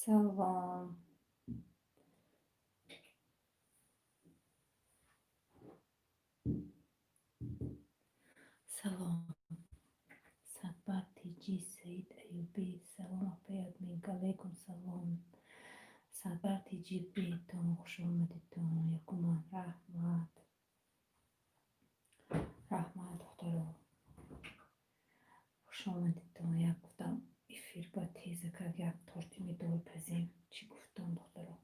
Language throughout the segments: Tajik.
Салом. Салом. Садбар Тиҷи, Саид Аюбӣ. Салом, апаи админка. Алайкум салом. Садбар Тиҷи, бетон, хуш омадитон. Якуман раҳмат. Раҳмат, духтаро. Хуш омадитон. Як гуфтам, эфир ба тезакак як торти медовый пазем. Чӣ гуфтам, духтаро?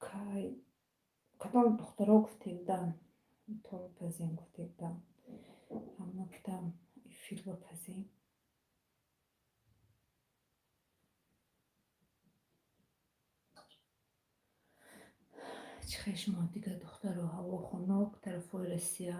Кай кадом духтаро гуфтебудам, торт пазем гуфтебудам. Ҳамна гуфтам, эфир ба пазем. Чӣ хел шумо дигар, духтаро? Ҳаво хунук тарафҳои Россия.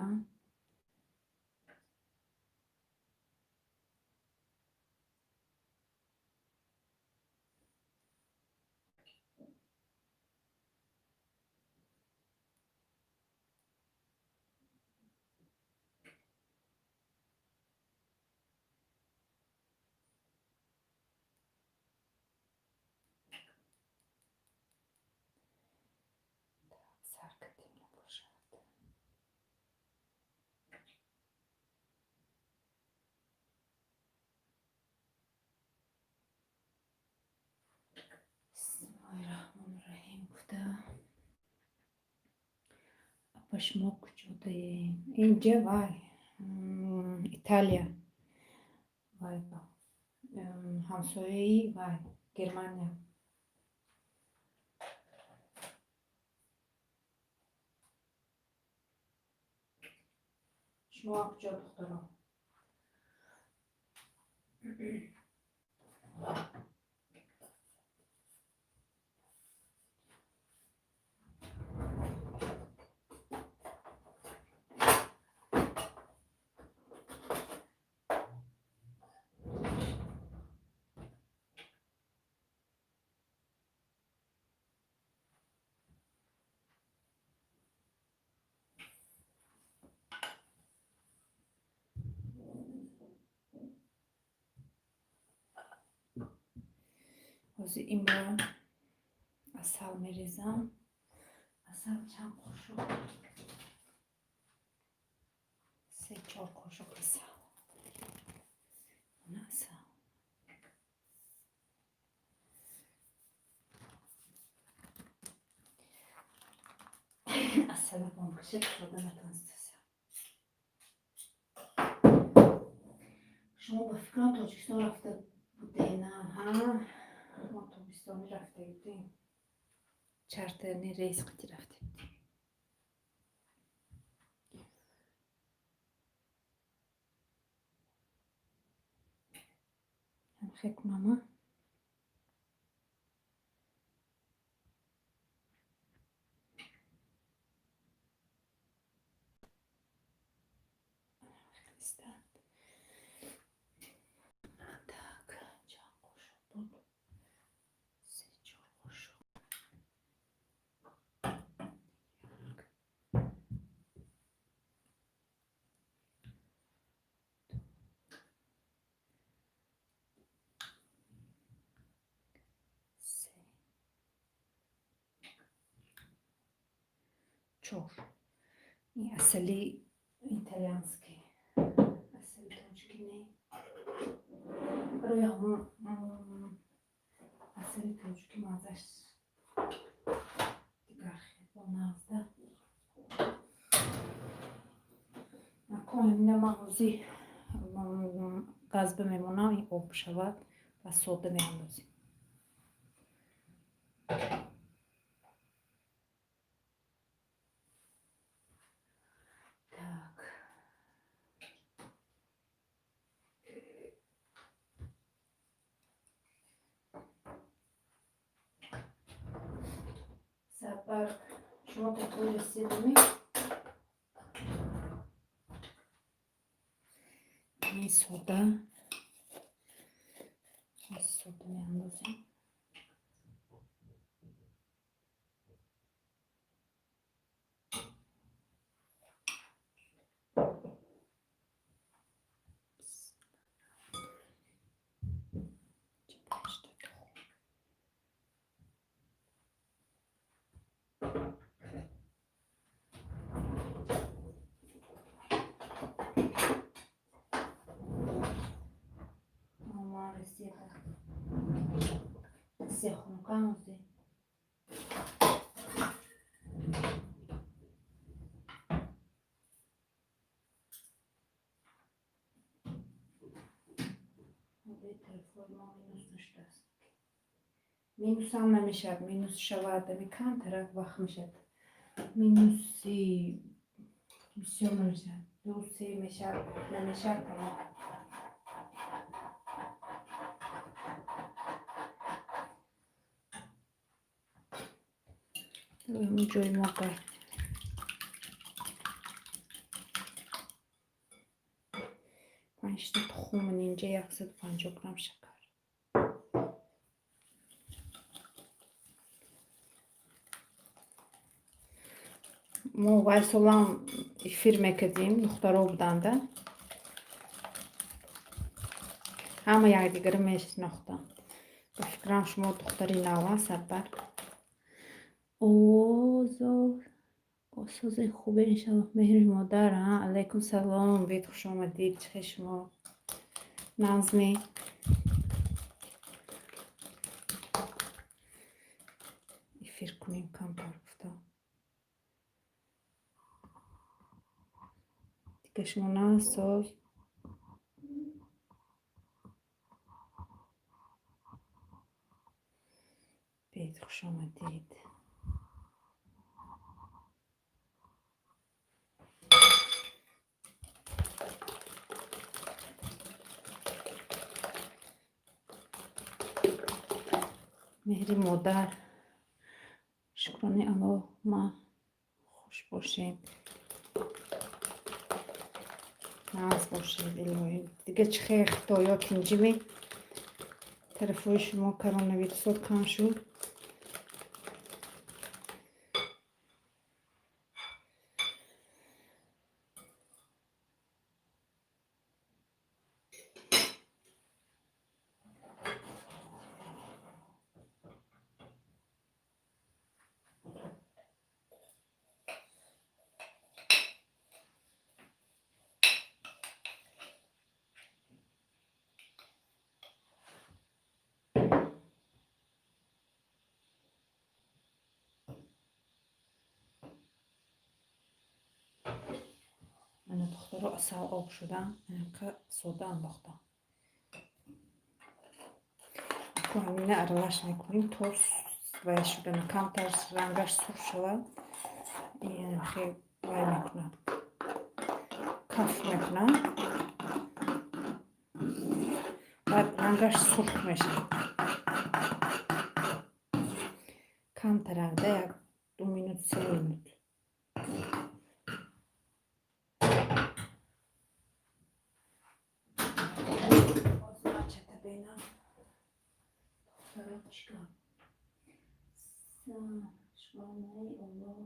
Сар кардем, набошад. Бисмиллоҳи раҳмони раҳим гуфта. Апа, шумо куҷодаем? Инҷа вай, Италия. Вай, ҳамсояи вай, Германия. Шумо куҷо, духтаро? Ҳозир инро асал мерезам. Асал чанд қошуқ? Се, чор қошуқ асал. Мана асал. Асала бомбашад, хӯрда натонистасам. Шумо ба фикрам Тоҷикистон рафта будена? Ҳа, мо тобистонӣ рафта будем. Чартерный рейс қити рафта будем. Ҳамхе кунама. Истад. Так, чанд қошуқ буд? Се, чор қошуқ. Як. Ду. Се. Чор. Ин асали итальянский. Асали тоҷикӣ не. Барои ҳамон асали тоҷикӣ маззаш дигар хел боназда. Накун, ҳамина ман ҳозир газба мемонам, ин об шавад ва сода меандозем. Так. Сабар, шумо такой расидами? Ин сода. Сода меандозем. Ман Россия хунукам. Ози телефони мо минус нашудааст. Минусам намешавад, минус шавад, ами камтарак вақт мешавад. Минуси бисёр намешавад, ду се мешавад, намешавад, тамом. Ҷои мо гай. Панҷта тухм, инҷа 150 грамм шакар. Мо вай солам эфир мекардем, духтаро буданда. Ҳама якдигарро мешинохтанд. Ба фикрам, шумо духтари нава сабар. Осози хубе, иншаллоҳ. Меҳри модар, алайкум салом, бед, хуш омадид. Чӣ хел шумо? Нағзме? Эфир кунем камтар, гуфтам. Дига шумо нағз, соз? Бед, хуш омадид. Меҳри модар. Шукрони Аллоҳ, ма хуш бошед. Нағз бошед, илоҳӣ. Дига чӣ хел, хитоё тинҷиме? Тарафҳои шумо коронавирусот кам шуд? Ана, духтаро, асал об шуда, анақа сода андохтам. Аку ҳамина аралаш мекунем то вай шудана, камтар рангаш сурх шавад, хел вай мекунад, каф мекунад, баъд рангаш сурх мешавад. Камтарак да, як 2 минут, 3 минут. Чата бинам. Духтаро, чӣ гап? Шукронаи Аллоҳ,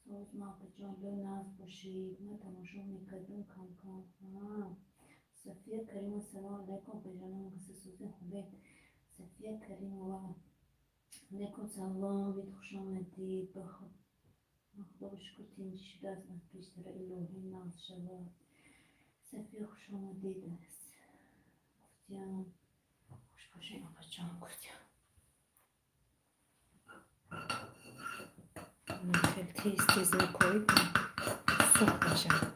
соз, мавлудҷон, лӯ нағз бошед. Ман тамошо мекардам кам-кам. Сафия Каримова, салом алайкум, апаҷонам, касе сози хубед? Сафия Каримова, алайкум салом, бед, хуш омадед. Ба Худоро шукр, тинҷӣ шудааст аз пештара, илоҳӣ нағз шавад. Сафия, хуш омадед. Гуфтиям, хуш бошед, апаҷон, гуфтиям. Хеле тез тез мекорид, сурх мешавад.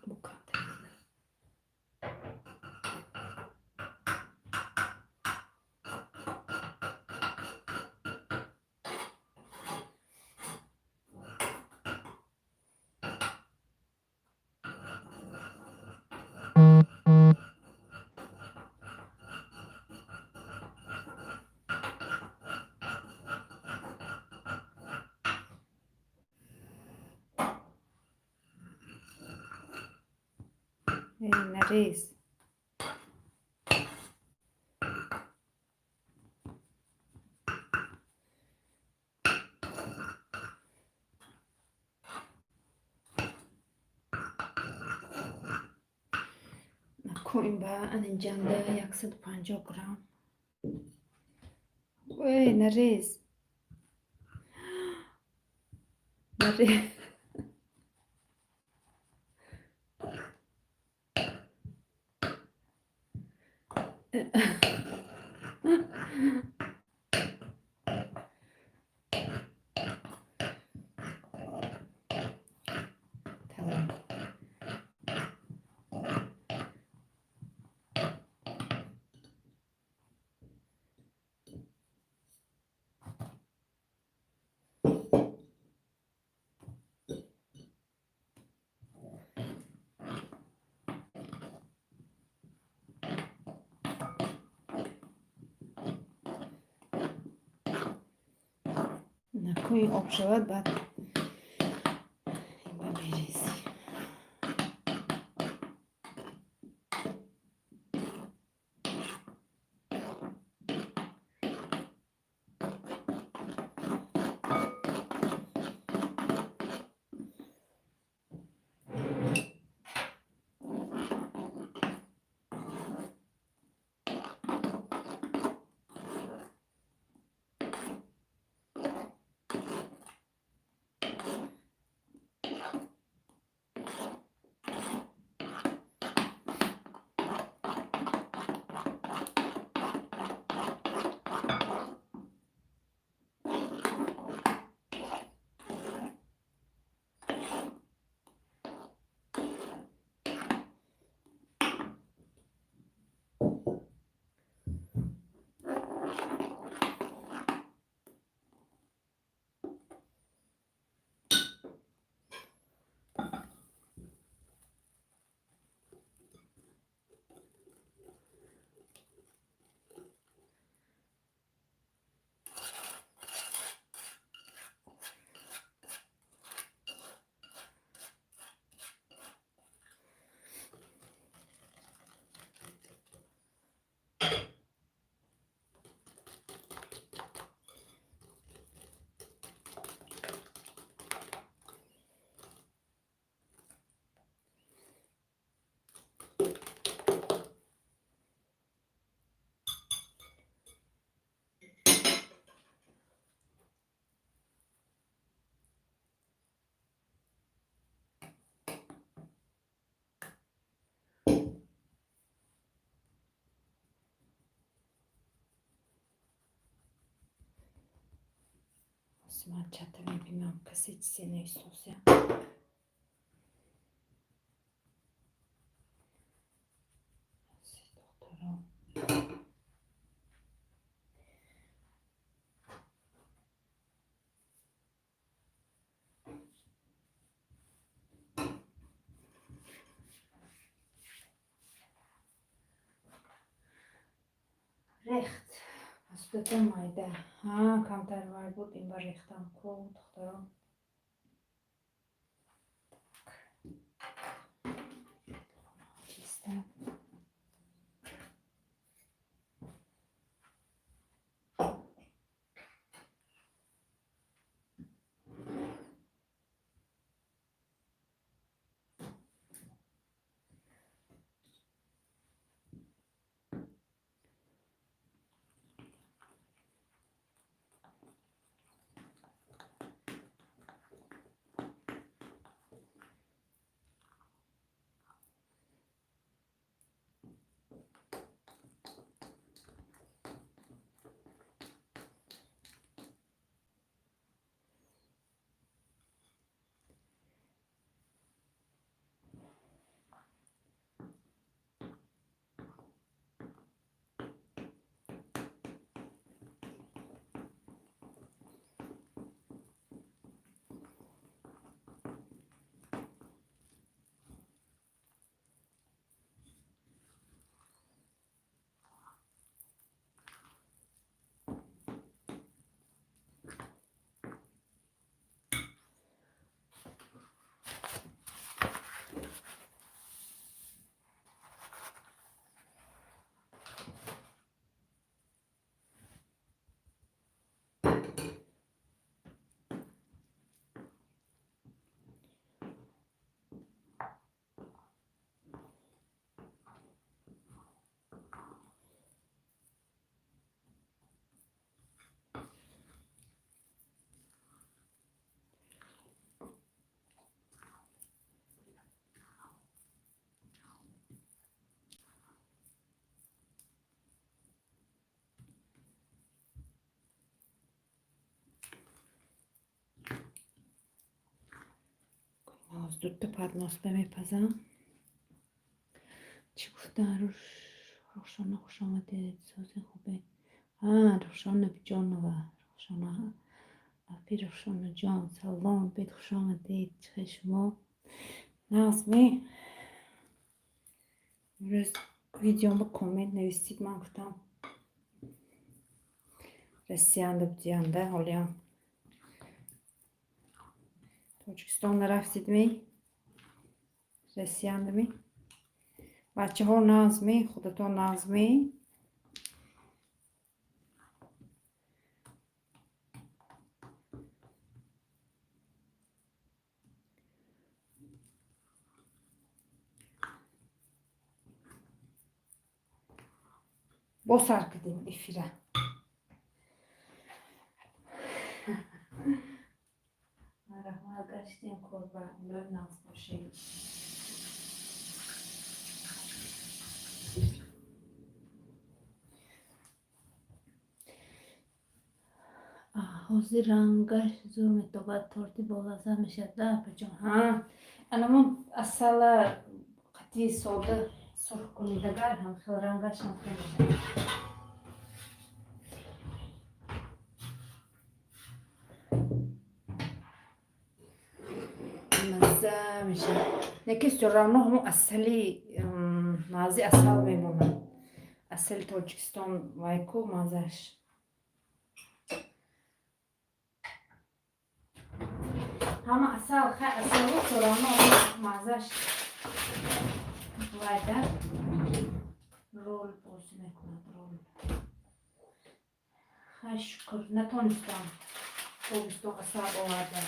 Бо камтар. Э, нарез. Ин ба анинҷанда 150 грамм. Ой, нарез. Нарез. Тамом. Накун, об шавад, баъд ба мерезӣ. Ман чата мебинам, касе чизе нависося. Духтаро, рехт пасудата майда. Ҳа, камтар вай буд, ин ба рехтам ку, духтаро. Чиста. Дута поднос ба мепазам. Чӣ гуфтан? Рухшона, хуш омадед, сози хубе. Рухшона Набиҷонова, Рухшона апи, Рухшонаҷон, салом, бед, хуш омадед. Чӣ хел шумо? Нағзме? Имрӯз видеома коммент нависед, ман гуфтам, Россиянда будиянда, ҳолиам Тоҷикистон нарафтидми? Россияндами? Бачаҳо нағзме? Худатон нағзме? Бо сар кардем эфира. Раҳмат, гаштем корба, илоҳи нағз бошед. Ҳозир рангаш зур метобад, торти болаззат мешавад, да, апаҷон? Ҳа, анамон асала қатъи сода сурх кунед, агар ҳамхел рангаш ҳамхел мешавад. Мазза мешавад. Лекин всё равно ҳамон асали маззаи асал мемонад. Асали Тоҷикистон вайку маззаш. Ҳама асал, хай, асалу всё равно маззаш вайда рол бозӣ мекунад, рол. Хай, шукр, натонистам тобистон асал овардам.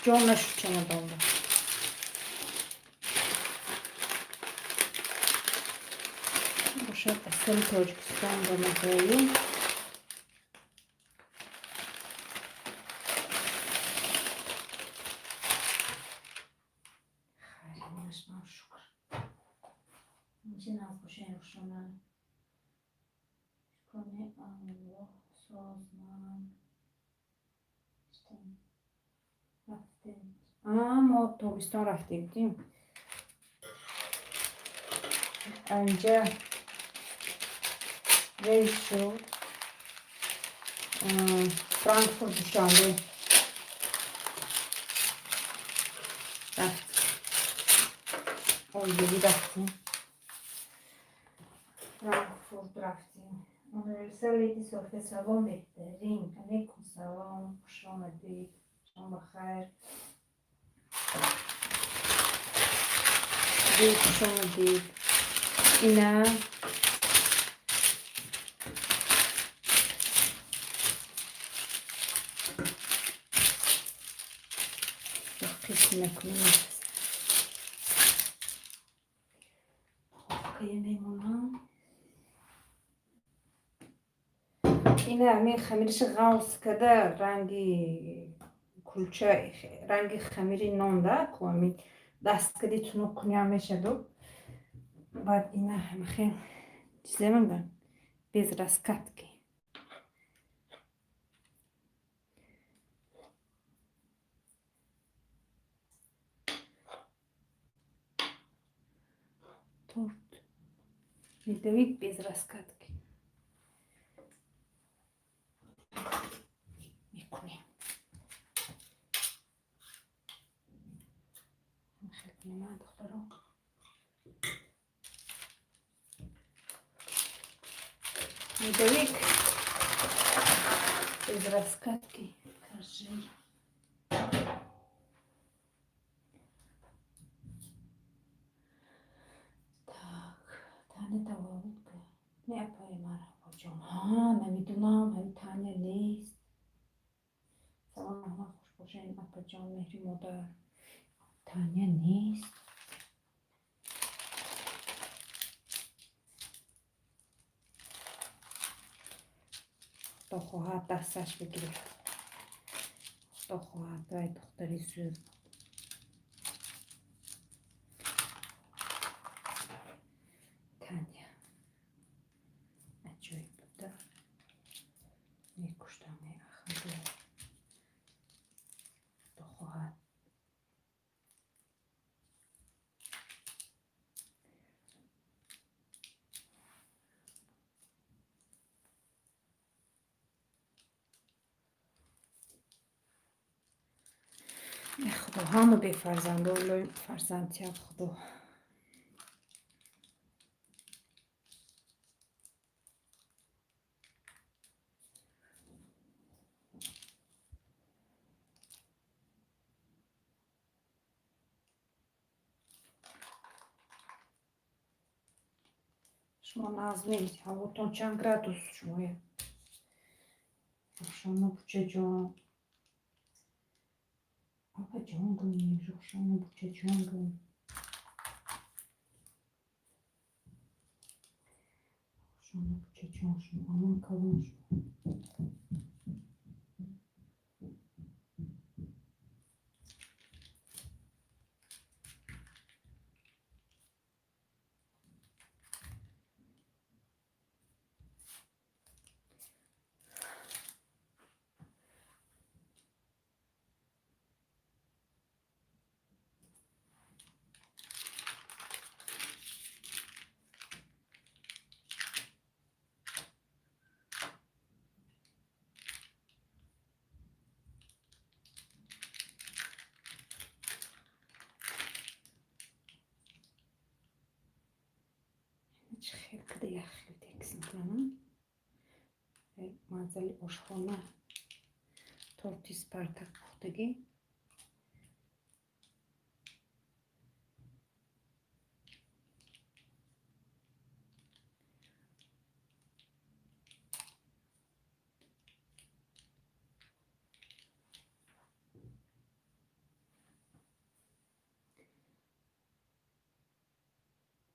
Ҷон нашуд чамадонда. Бошад, асали Тоҷикистон ба маззаи. Хайр, ҳаминаш шукр. Ҳамеша нағз бошед, Рухшона. Шукрони Аллоҳ, созман. Рафтем. Мо тобистон рафтем, будем. Анҷа рейс шуд. Франкфурт, Душанбе. Рафт. Оилавӣ рафтем. Франкфурт рафтем. Универсал Леди София, салом, беҳтарин. Алейкум салом, хуш омадед. Шом бахайр. Хуш омадед. Ина қисм мекунем. Кая мемонам. Ина ҳамин хамириша ғавз када, ранги кулча, ранги хамири нон да, ку ҳамин даст кади тунук куниам мешаду. Баъд ина ҳамахел чизе мегӯям, без раскатки. Торт медовик без раскатки мекунем. Хел кунем, духтаро. Медовик без раскатки. Коржи. Так, Таня таваллуд не, апаи марҳабоҷон. Ҳа, намедунам, ҳами Таня нест. Салом, раҳмат, хуш бошед, апаҷон, меҳри модар. Таня нест. Худо хоҳад, дасташ бигирад. Худо хоҳад, вай духтари зӯр. Таня. Аҷоиб буда. Мекуштам, ахаду. Худо ҳама бефарзандо фарзанд тиҳад, Худо. Шумо нағзмед? Ҳавотон чанд градус шумоя? Рухшона бучаҷон, апаҷон гӯй, Рухшона бучаҷон гӯй. Рухшона бучаҷон, шумо амон калон шумо. Чӣ хел када як хел текст мекунам. Манзали ошхона, торти Спартак пухтагӣ.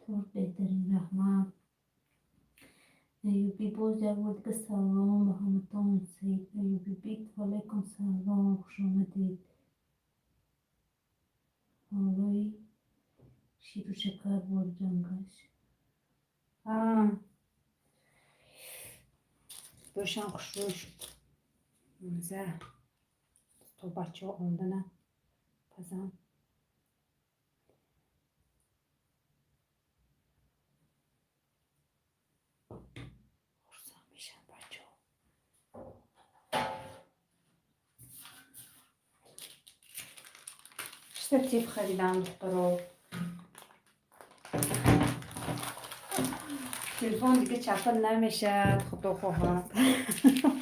Торт беҳтарин, раҳмат. Аюбӣ, боз як бор дига салом ба ҳаматон. Саид Аюбӣ бик, ваалайкум салом, хушомадед. Ҳолои ширу шакар боридангаш. Бӯшам хушрӯй шуд. За то бачаҳо омадана пазам. Хурсанд мешаванд бачаҳо. Штатив харидам, духтаро. Телефон дига чапа намешавад, худо хоҳад.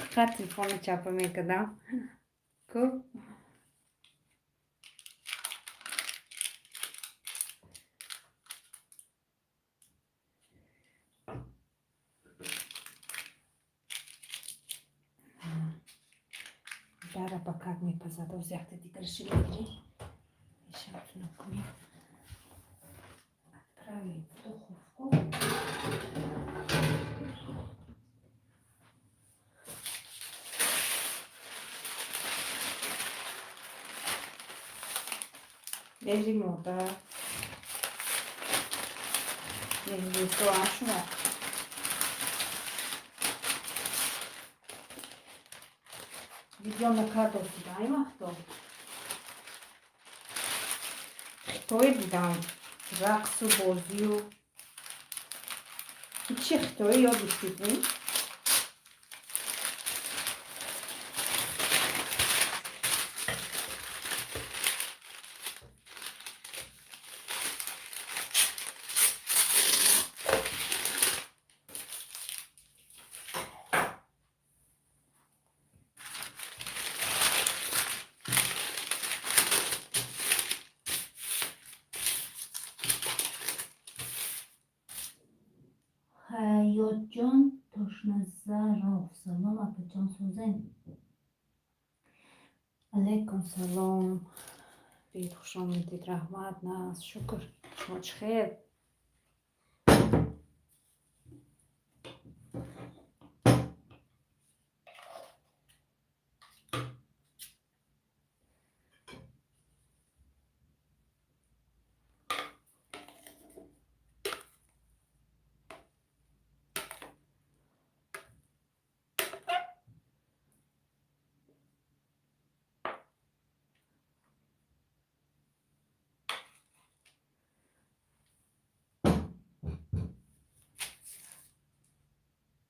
Фақат телефонро чапа мекардам. Ку? Дара ба как мепазад, оз якта дигараши мегирем. Мешавад кунем. Отправить в духовку. Меҳри модар, меҳринисоам шумо. Видео накардосида ин вақто. Хитоӣ дидам, рақсу бозию. Чӣ хитоӣ ёд гирифтед? Ҳаётҷон Тошназаров, салом, апаҷон, сӯзен? Алайкум салом. Биед, хушомадед, раҳмат, нағз, шукр. Шумо чӣ хел?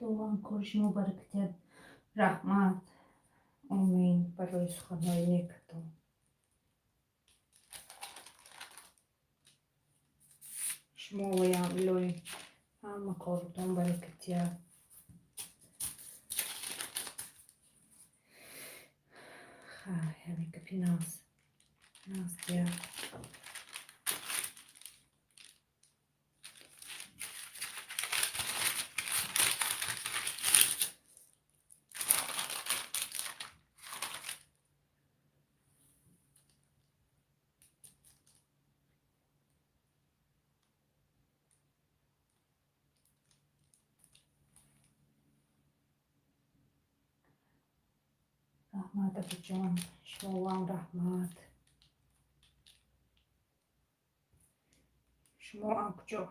Худованд кори шумо баракатиҳад. Раҳмат. Омин барои суханҳои некатон. Шумо ваям илоҳӣ ҳама корутон баракатия. Хай, ҳамин гапи наз. Наз дия. Раҳмат, апаҷон, шумоам раҳмат. Шумо ам куҷо?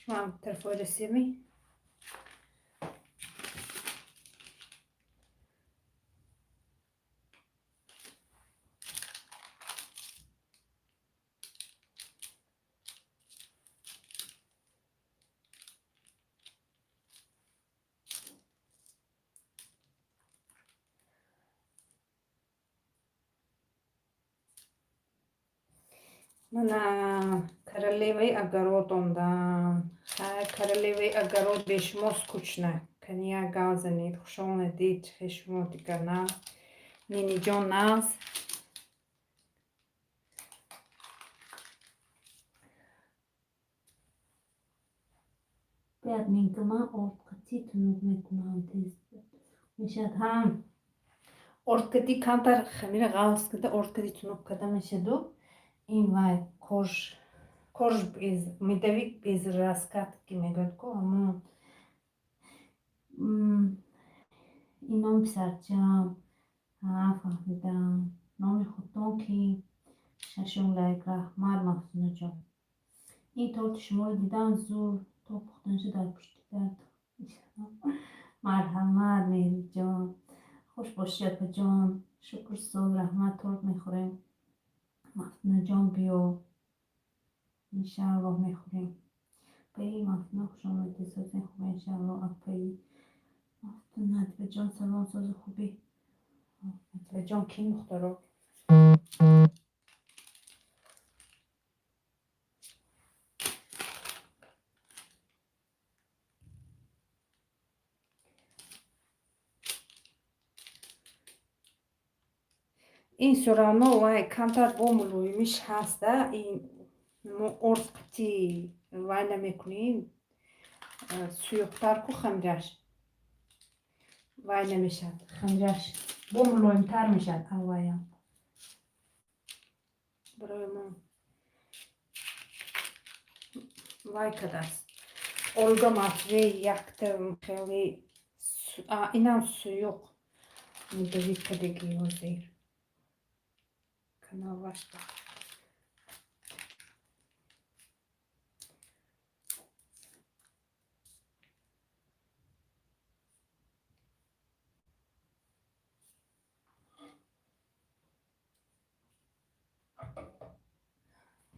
Шумо ам тарафҳои Россиями? Мана королеваи огород омдам. Хай, королеваи огород бе шумо скучно. Кани як гав занед, хуш омадед, чихе шумо дигар наз. Ниниҷон наз. Бояд минка ман ордқатӣ тунук мекунам, тез мешавад. Ҳам ордкати камтар хамира ғафз карда, ордкати тунук карда мешаду. Ин вай корж, корж без медовик без раскатки мегӯяд ку ҳамон. Ин номи писарчаам. Ҳа, фаҳмидам. Номи худтон ки? Шашум лайк. Раҳмат, Мафтунаҷон. Ин торти шуморо дидам, зур. То пухтанаша дар пушти дард. Марҳамат, Меҳриҷон. Хуш бошӣ, апаҷон. Шукр, соз, раҳмат, торт мехӯрем. Мафтунаҷон, биё. Иншааллоҳ мехӯрем. Апаи Мафтуна, хуш омадед, созем хуб, иншааллоҳ. Апаи Мафтуна, Адибаҷон, салом, сози хубӣ. Адибаҷон кӣ, духтаро? Ин всё равно вай камтар бо мулоимиш ҳаста. Ин мо орд қати вай намекунем. Суюқтар ку хамираш. Вай намешавад. Хамираш бо мулоимтар мешавад авваям. Барои мо вай кардааст. Ольга Матвей якта хеле инам суюқ медовик кардагӣ ҳозир. Каналашда.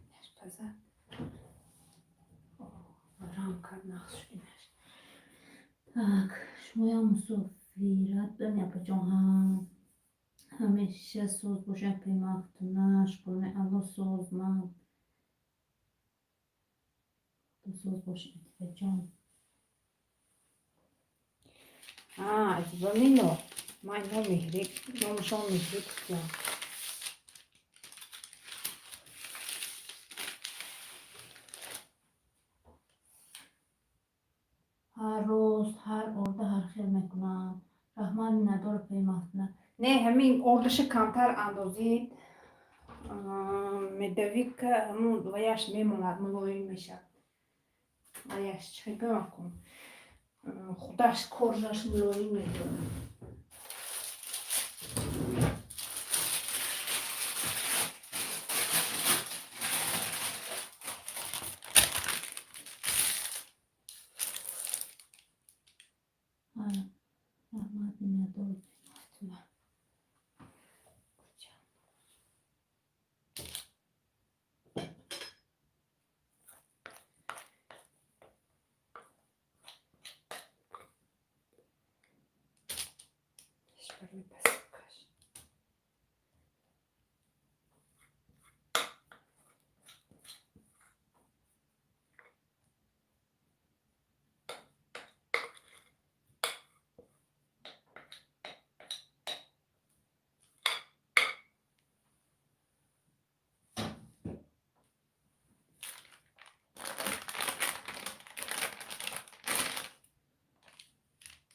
Инаш пазад. Варам кард нағз шуд инаш. Так, шумоям мусофират дорем, апаҷон? Ҳа, ҳамеша соз бошед, апаи Мафтуна. Шукронаи Аллоҳ, соз ман. Соз бошед, Адибаҷон. А, Адиба Мино. Ман ино Меҳри, номашон Меҳри гуфтам. Ҳар рост, ҳар орда ҳар хел мекунанд. Раҳмат, миннатдор, апаи Мафтуна. Не, ҳамин ордаша камтар андозид. Медовика ҳамун ваяш мемонад, мулоим мешавад. Ваяш чӣ гӯям кун? Худаш коржаш мулоим мешавад. Раҳмат, миннатдор, апаи Мафтуна. Барои посыпкаш.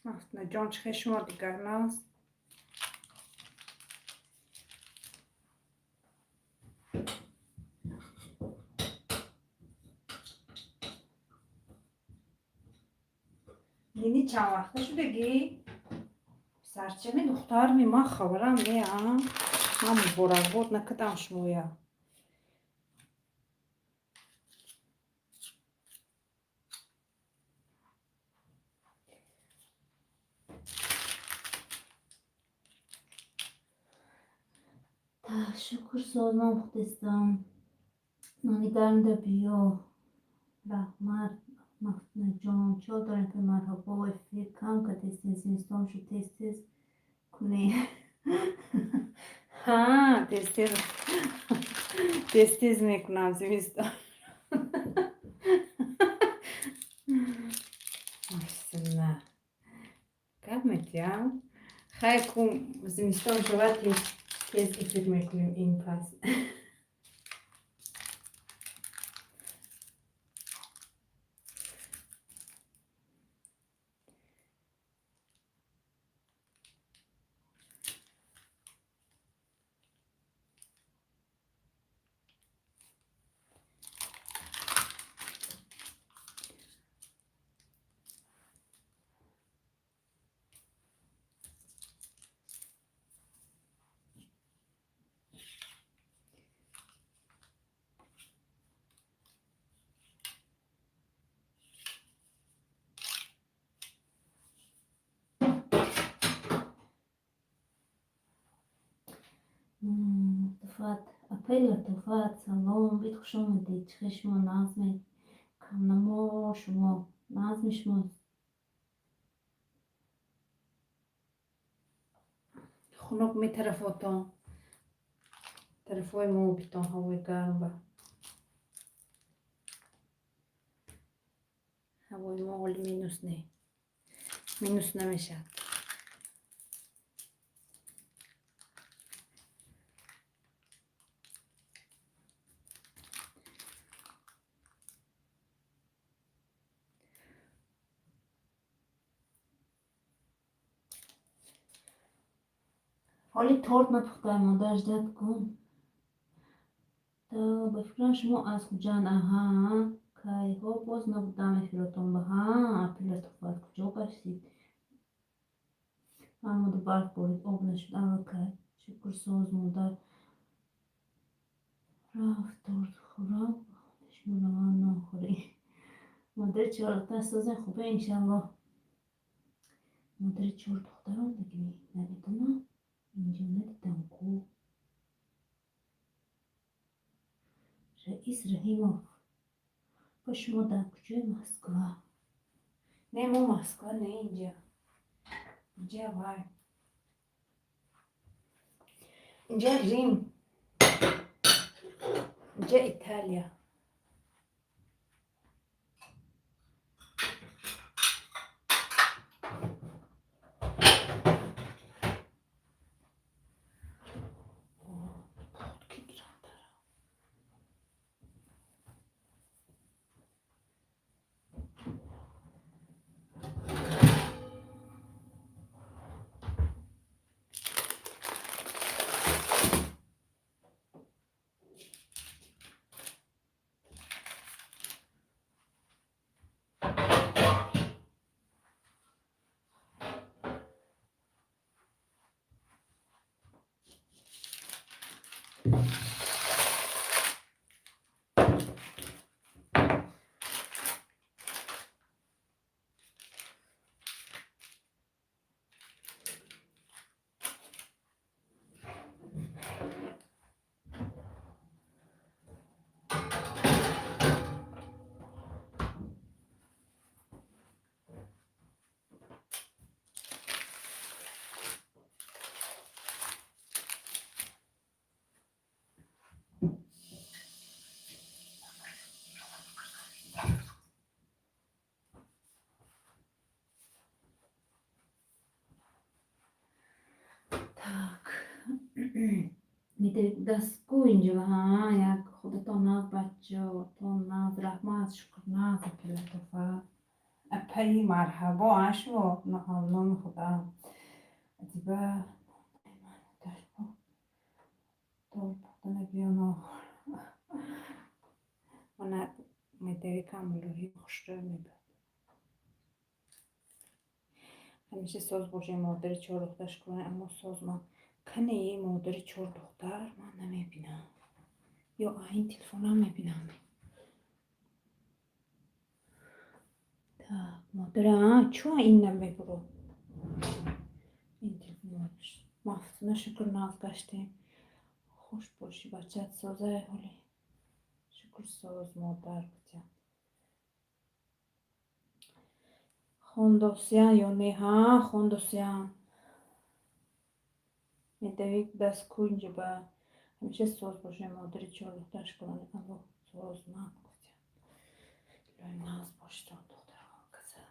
Мафтунаҷон, чӣ хел шумо дигар нағз? Нини чанд вақта шудагӣ? Писарчами, духтарми, ман хабарам не, а? Ман муборакбод накардам шумоя. Шукр, созмон пухтестам. Нони гармда биё. Раҳмат, Мафтунаҷон. Чо дорем ки марҳабо, эфир кам кардестем, зимистон шуд, тез тез кунем. Ҳа, тез тез, тез тез мекунам зимистон. Мафтуна. Гап метиҳам? Хайр, ку зимистон шавад, тез тез эфир мекунем ин пас. Латофат, апаи Латофат, салом, бид хуш омадед. Чӣ хел шумо, нағзме? Камнамо шумо, нағзми шумо? Хунук метарафотон. Тарафҳои мо битон ҳавои гарм ба. Ҳавои мо ҳоли минус не. Минус намешавад. Ҳоли торт напухтаем, модар, ждать кун. Ба фикрам, шумо аз Хуҷанд. Аҳа, кайҳо боз набудам эфиротон ба. Ҳа, апи Латофат, куҷо гаштид? Ҳамода барф борид, об нашуд аллакай. Шукр, соз, модар. Рафт торт хӯрам, шумо раванд нон хӯрӣ. Модари чор духтар созен, хубе, иншаллоҳ. Модари чор духтарон дагими? Намедонам. Инҷо надидам ку. Раис Раҳимов. Ба шумо дар куҷои Москва? Не, мо Москва не, инҷа. Инҷа вай. Инҷа Рим. Инҷа Италия. Ки гирандара. Так. Дастку инҷо, ҳа, як худатон нағз, бачаотон нағз, раҳмат, шукр, нағз, апи Латофат. Апаи, марҳабо, ашво номи худам. Адиба, торт пухтана биёно. Мана медовикам мулоим хушрӯ мебуд. Ҳамеша соз бошед, модари чор духтар, шукрона, аммо соз ман. Кане модари чор духтар ман намебинам. Ё ин телефонам мебинам. Так, модара, чун ин намебуру? Ин телефон. Мафтуна, шукр, нағз гаштем. Хуш бошӣ, бачат созай ҳоли. Шукр, соз, модар гуфтям. Хондосиян ё не? Ҳа, хондосиян. Медовик даст кунҷа ба. Ҳамеша соз бошед, модари чор духтар, шукрони Аллоҳ, соз ман гуфтям. Илоҳи нағз бошед, духтарҳо каза.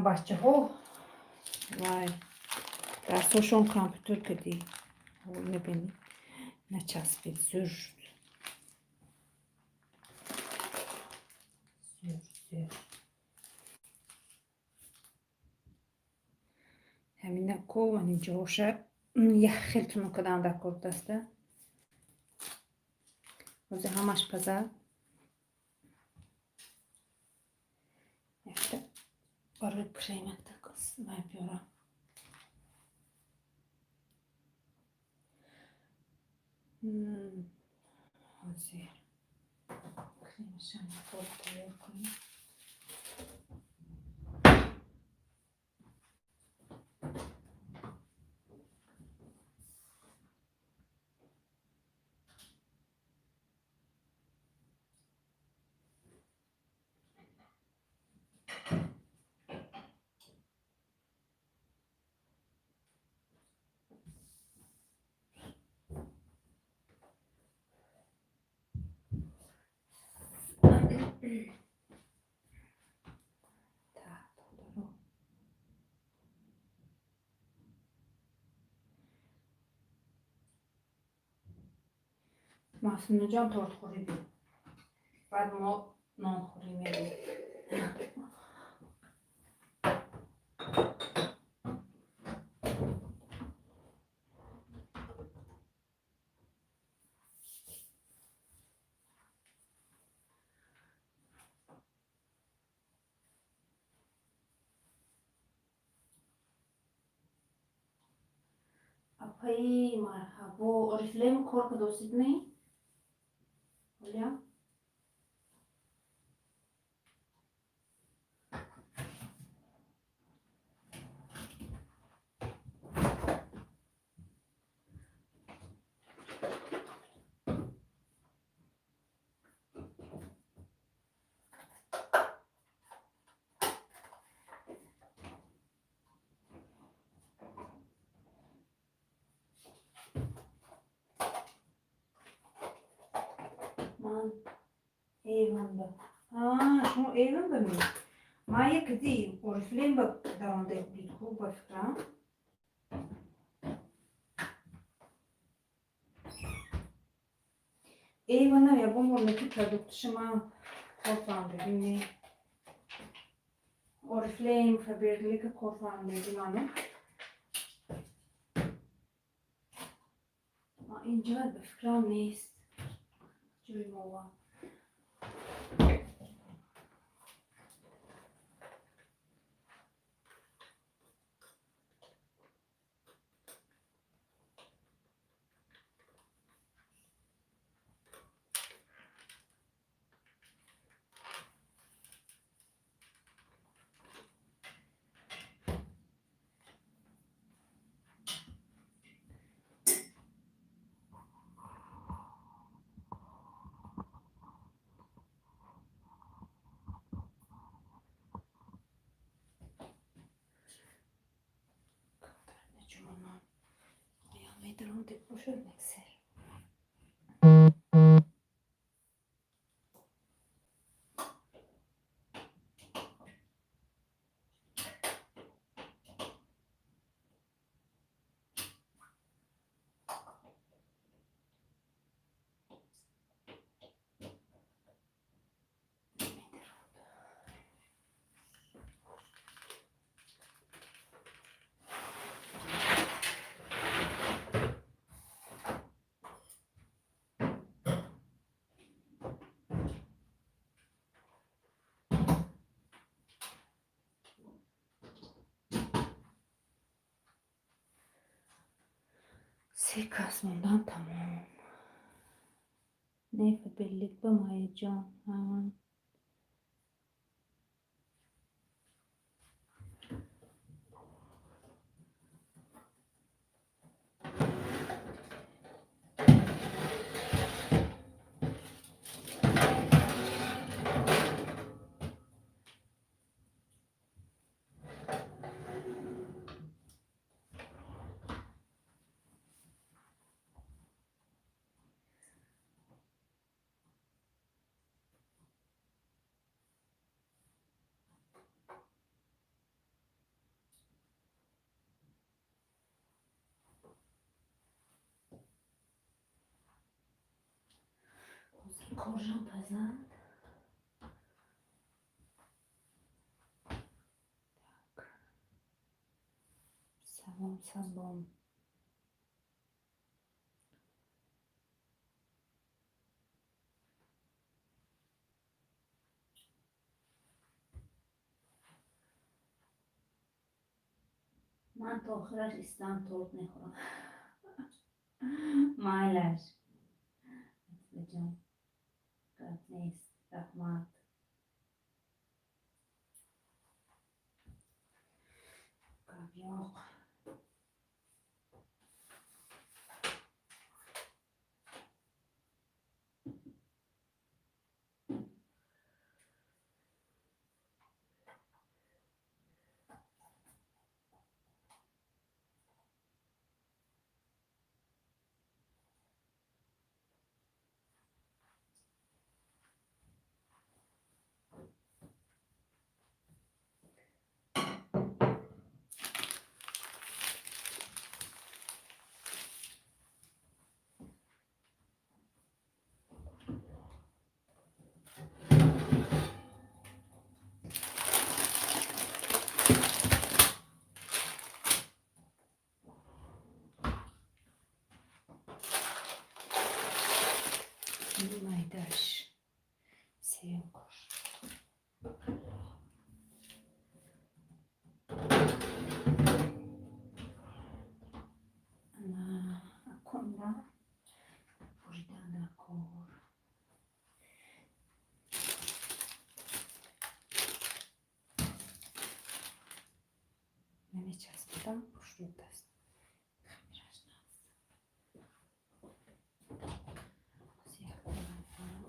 Бачаҳо вай дарсҳошон компютер кардӣ. Мебинӣ, начаспид, зӯр шуд. Зӯр, зӯр. Ҳамина ко мани ҷоша як хел тунук кардам дар кор даста. Ҳозир ҳамаш пазад. Якта барои крем якта вай биёрам. Ҳозир кремашам тайёр кунем. Так, духтаро. Мафтунаҷон, тортхӯрӣ биё. Баъд мо нонхӯрӣ мерем. Апаи, марҳабо. Орифлейм кор кардосид не? Оля? Ман Эйвонба. Шумо Эйвонба ми? Ман як кади Орифлейм ба даромада будед, хуб ба фикрам. Эйвонам ягон бор неки продукташа ман кор фаҳмидагим не. Орифлейм, Фаберлика кор фаҳмидагим ману. Инҷа ба фикрам нест. Ҷои мова. Медаромдед бошад миксер. Се кас мондан, тамом. Не, Фаберлик ба, Майяҷон. Коржам пазанд. Так. Салом, салом. Ман то охираш истам, торт мехӯрам. Майлаш. Латифаҷон. Гап нест. Раҳмат. Гап yo'q. Майдаш. Сеюм корж. Ана акунра буридан дар кор. Намечаспидам, хушрӯдаст. Хамираш нағз. Ҳозир як мекунам.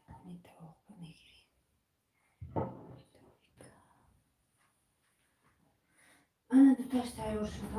Ҳамин тавоқба мегирем. Ана дуташ тайёр шуд.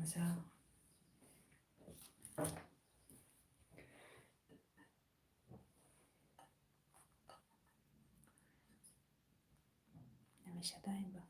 Маза. Намешада ин ба.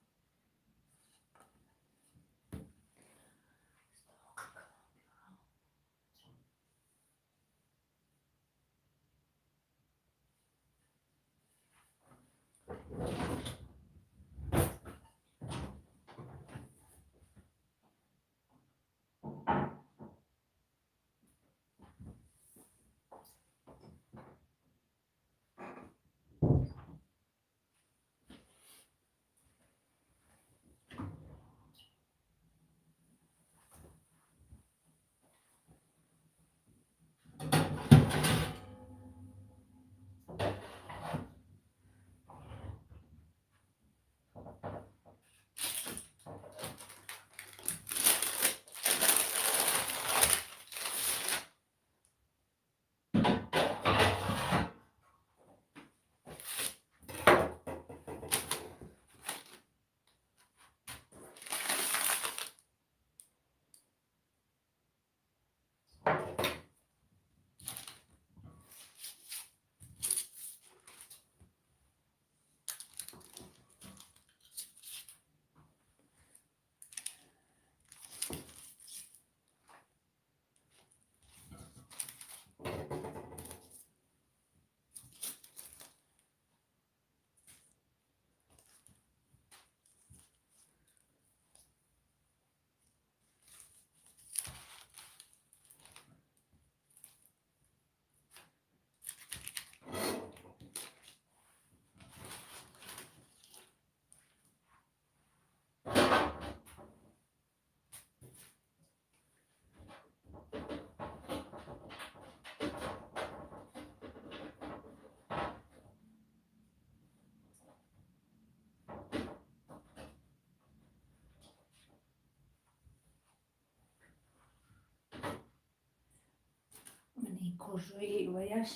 Коржои ваяш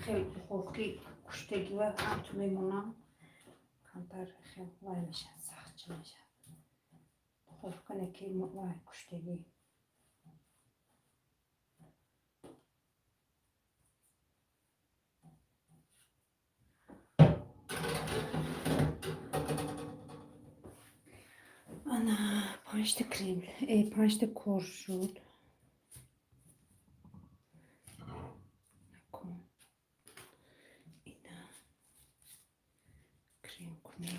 хеле духовки куштагива ҳамту мемонам, камтар хел вай мешавад, сахтча мешавад. Духовка не ки вай куштагӣ. Ана панҷта крем, панҷта корж шуд. Ина крем кунем.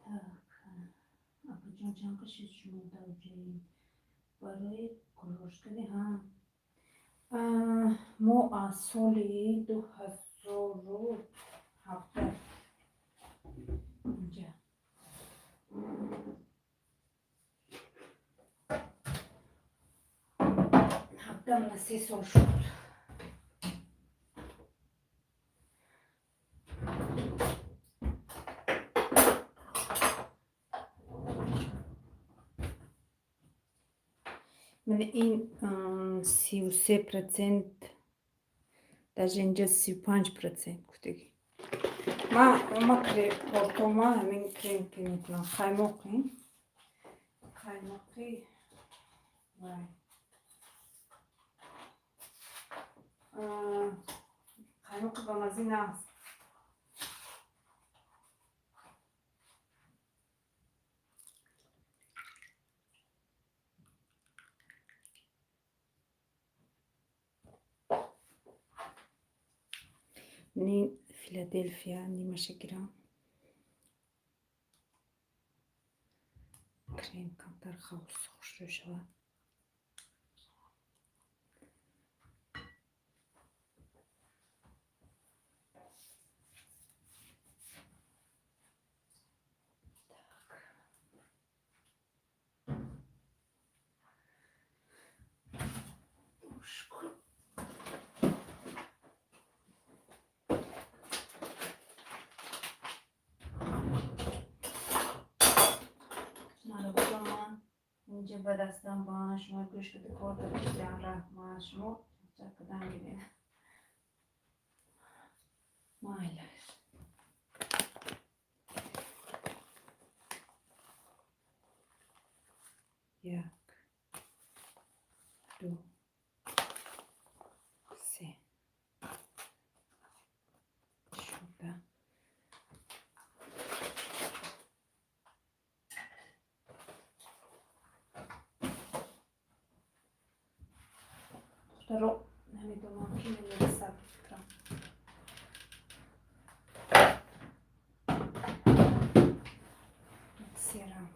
Так, апаҷон, чанд қашид шумо даоҷаед барои курожкани? Ҳа, мо аз соли 2017 инҷа. 17 на 3 сол шуд. Мана ин 33%, даже инҷа 35% гуфтагӣ. Ма тортома ҳамин крем ки мекунам, қаймоқи қаймоқи вай, қаймоқи ба мазза наст. Ни Филаделфия нимаша гирам. Крем камтар хавс хушрӯ шавад. Так. Ложку. Инҷа ба дастам ба шумо гӯш када кор кардам, раҳмат. Шумо чак кадан гиред. Майлаш. Як, ду, се. Шуда. Духтаро, намедонам, ки намерасад, фикрам. Серам.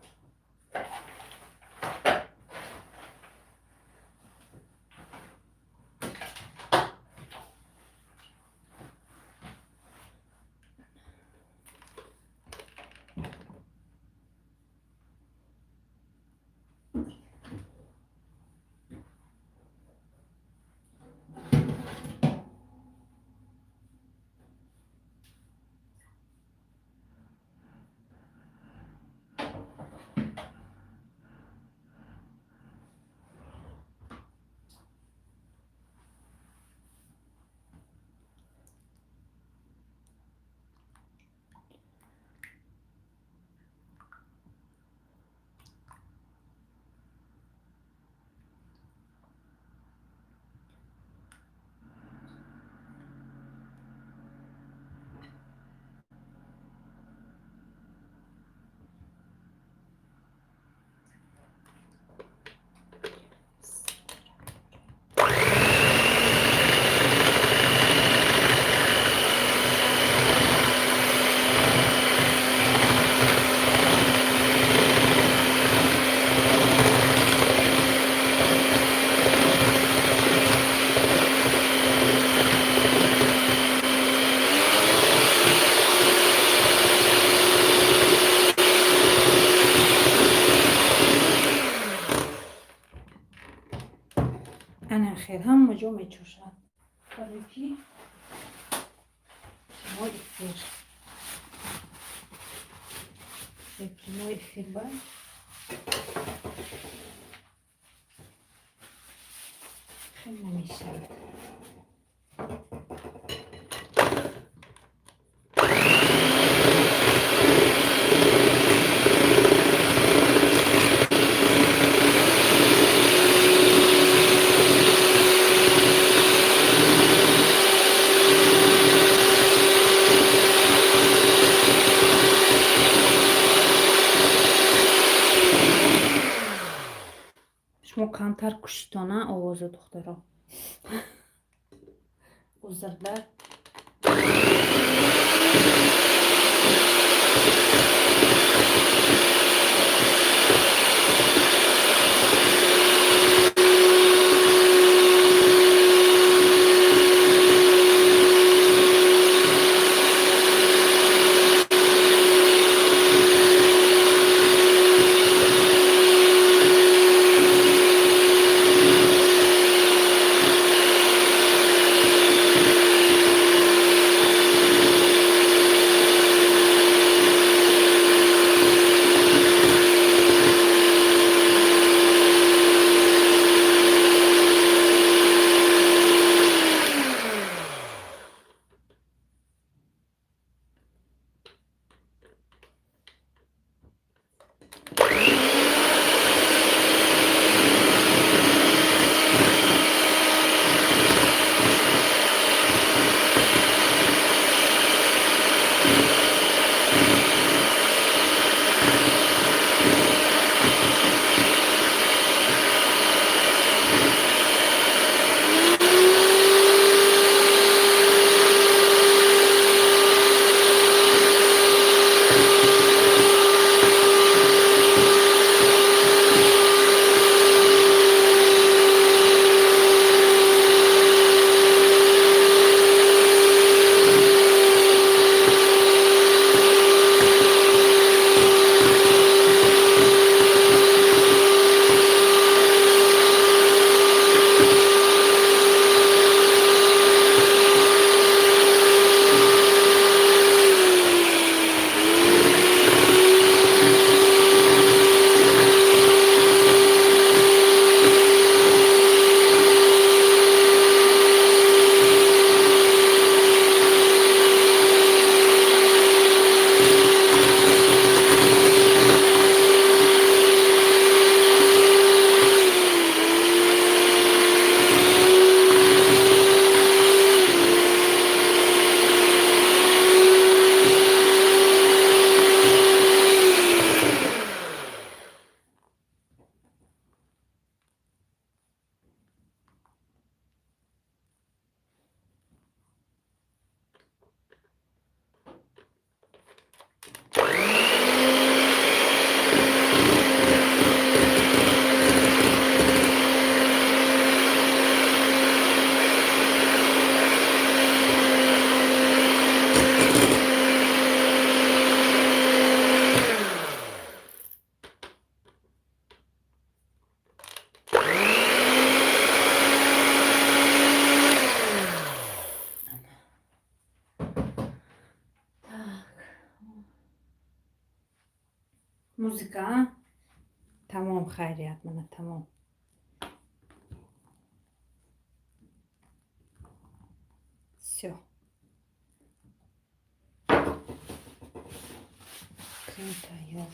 Ана хел ҳама ҷо мечошад. Барои ки прямой эфир. Прямой эфир ба хел намешавад. Шумо камтар кушитона овоза, духтаро. Узрда. Музыка тамом, хайрият, мана тамом. Всё, крем тайёр.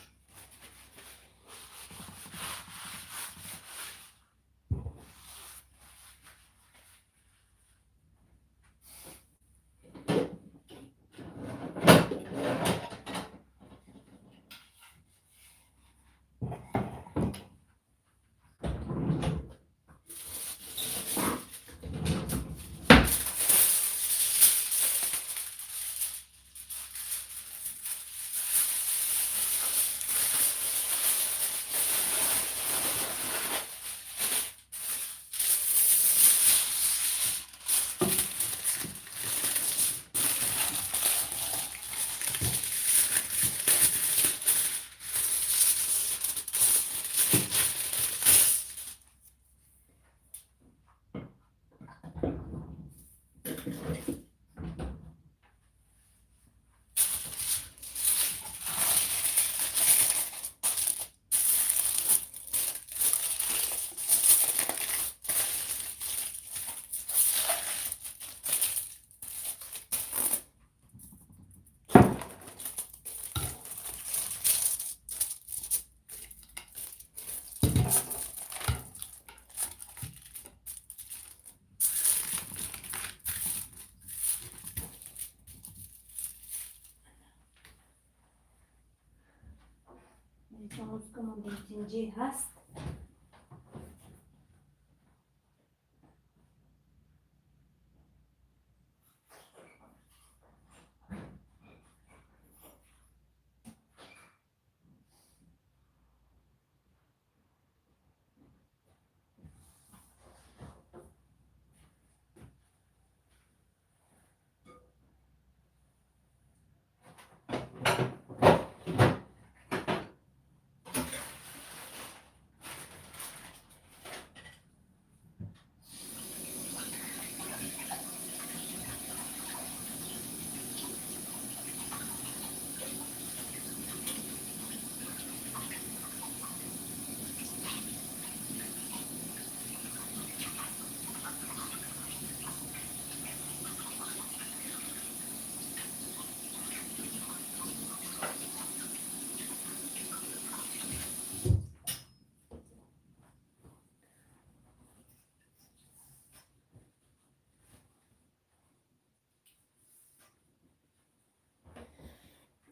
Музыкамон дилтинҷӣ ҳаст.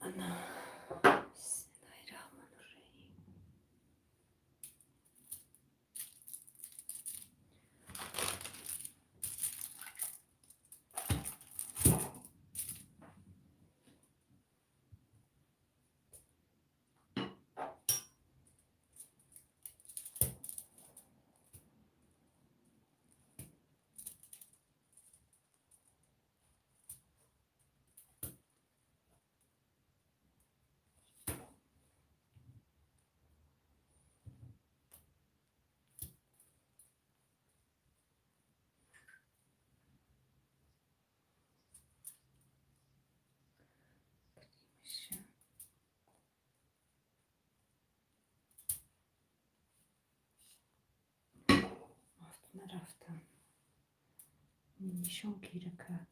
Ана, бисмиллаҳи раҳмони раҳим. Кремиша нарафтам, нишон гира кард.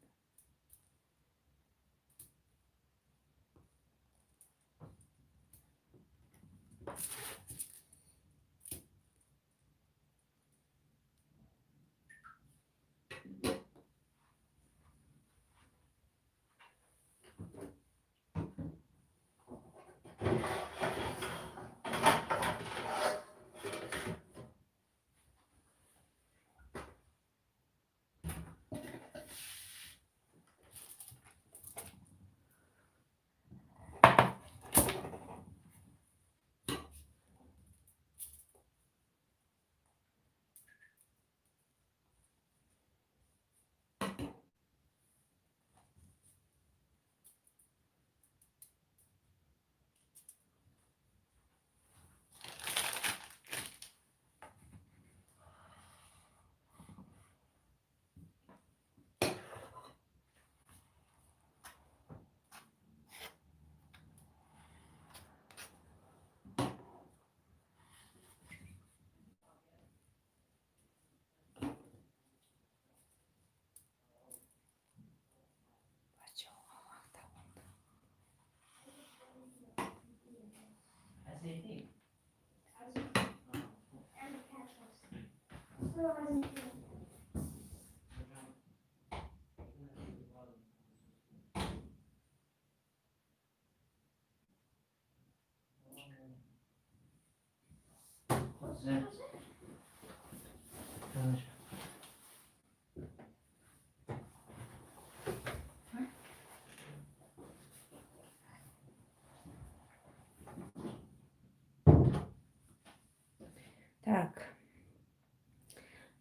Так.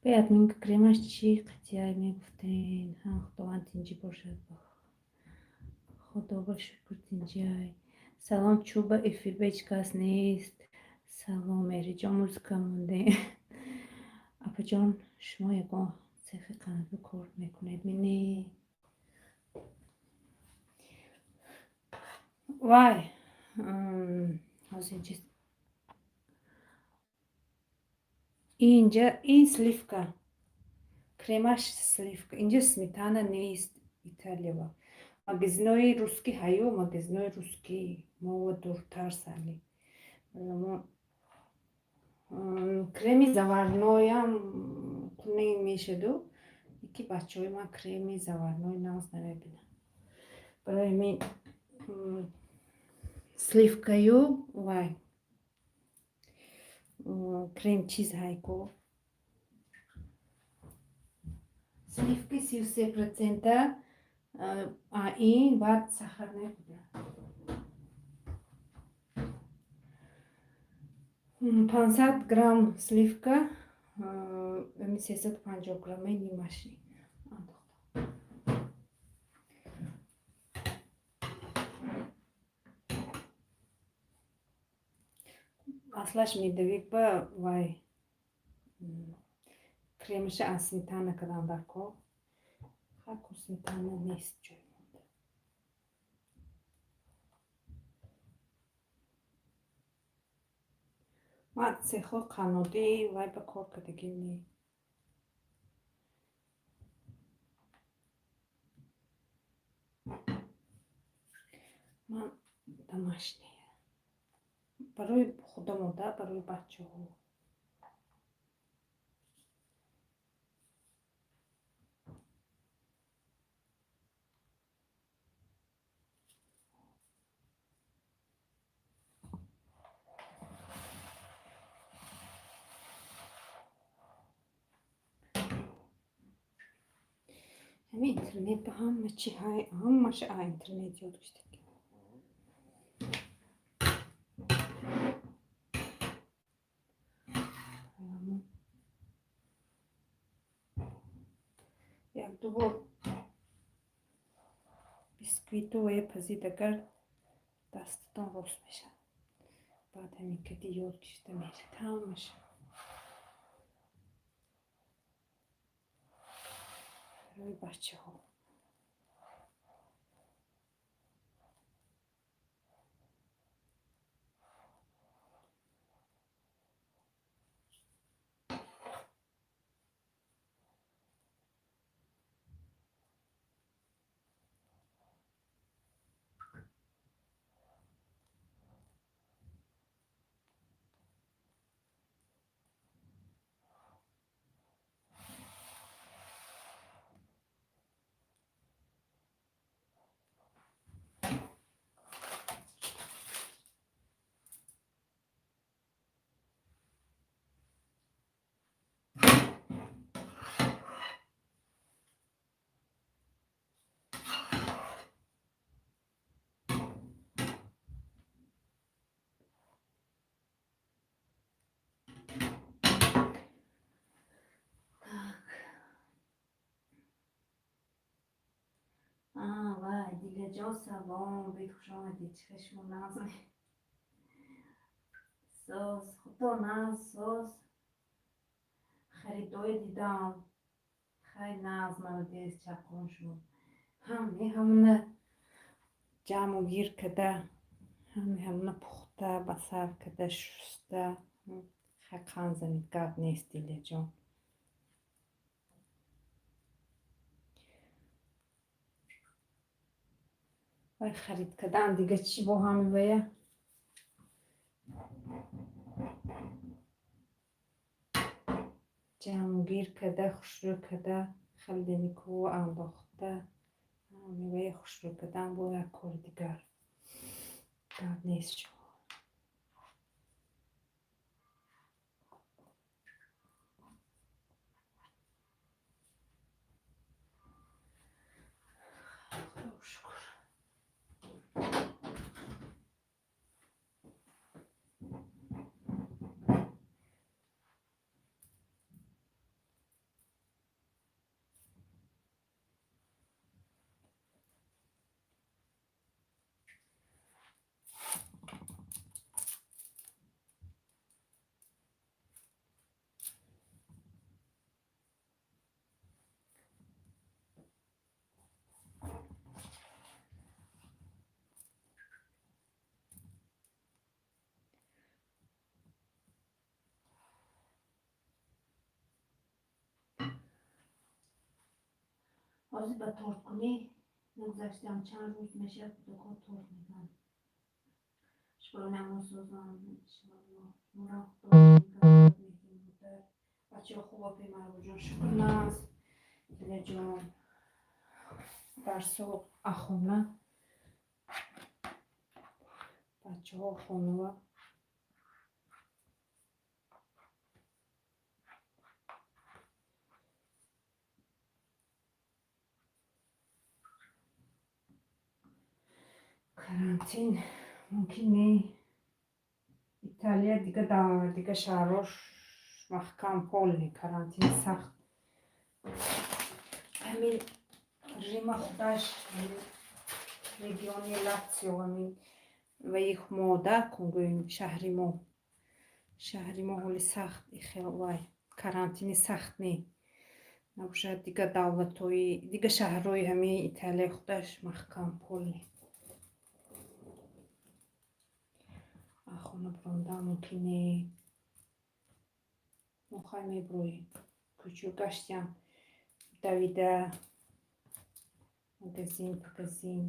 Бе админка кремаш чӣ қатъия мегуфтен? Ҳа, Худованд тинҷӣ бошад. Худо ба шукр, тинҷиай. Салом, чӯба эфирба ҳеҷ кас нест. Салом, Мериҷон, музыка монде. Апаҷон, шумо ягон цехи қаннодӣ кор мекунед? Не. Вай, ҳозир чиз инҷа, ин сливка, кремаш сливка, инҷа сметана нест. Италиява магазинои русский ҳаю, магазинои русский мова дуртар сали. Креми заварноям кунӣ мешаду, ки бачаҳои ман креми заварной нағз намебинанд. Барои ҳамин сливкаю вай крем чиз ҳайку, сливки 33%, а ин баъд сахарная пудра. 500 грамм сливка, 350 граммаи нимаши андохтам. Аслаш медовик ба вай кремаша аз сметана кардам дар кор. Ҳар сметана нест ҷой монда. Ман цехҳои қаннодӣ вай ба кор кардагим не. Ман домашний, барои худамода, барои бачаҳо. Ҳамин интернет ба ҳама чи ҳай, ҳамаша а интернет ёд гирифтагӣ. Як-ду бор бисквиту ва пазид, агар дастатон рост мешавад. Баъд ҳамин кади ёд гирифта мешавад ҳамаша. Барои бачаҳо. Так. А, вай, Дилаҷон, салом, бед, хуш омадед. Чӣ хел шумо, нағзме? Соз, худо нағз, соз. Харидои дидам. Хай нағз, молодец, чақон шумо. Ҳаме ҳамуна ҷамъу гир када, ҳаме ҳамуна пухта, ба сар када, шуста. Хай қанд занед, гап нест, Дилаҷон. Вай, харид кардан дига чӣ бо ҳами вая? Ҷамъгир карда, хушрӯ карда, холодильникҳо андохта, меваи хушрӯ кардан бо як кори дигар. Гап нест шумо. Худо шукр. Ҳозир ба торткунӣ нагузаштам, чанд рӯз мешавад, кӯдакҳо торт мегӯянд. Шукрона намозсозам, иншоаллоҳ. Шуморо Худо нигаҳдорад, меҳри модар. Бачаҳо хуб опи Марвоҷон, шукр наз. Дилаҷон, дарсо ахона. Бачаҳо хонава. Карантин мумкин не. Италия дига дига шаҳрҳош маҳкам, полный карантин сахт. Ҳамин Рима худаш, региони Латсио, ҳамин ваи мо да гӯем, шаҳри мо. Шаҳри мо ҳоли сахт ихел вай карантини сахт не. Набошад, дига давлатҳои дига, шаҳрҳои ҳамин Италия худаш маҳкам, полный. Хона бурондан мумкин не. Мо хай мебуроем. Кӯчо гаштям, давида, магазин, магазин,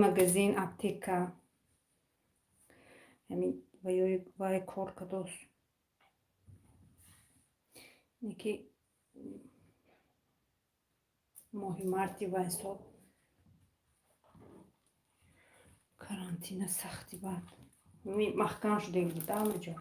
магазин, аптека. Ҳамин ваёи вай кор кардост. Ки моҳи марти вай сол карантина сахти бад маҳкам шуда буд ҳама ҷо.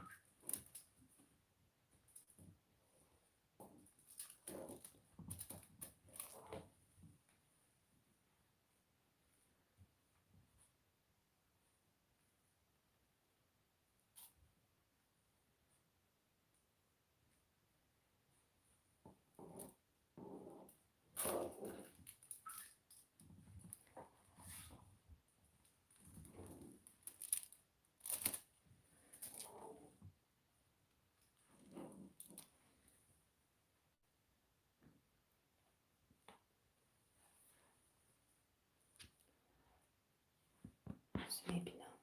Мебинам,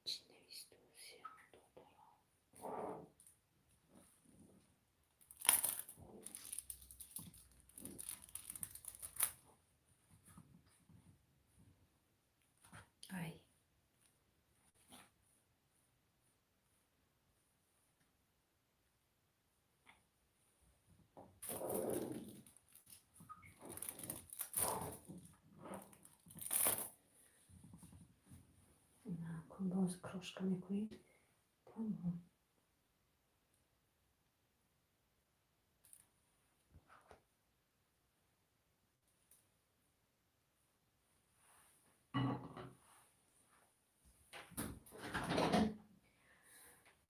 чӣ навистусия додаро. Ай, боз крошка мекунем, тамом.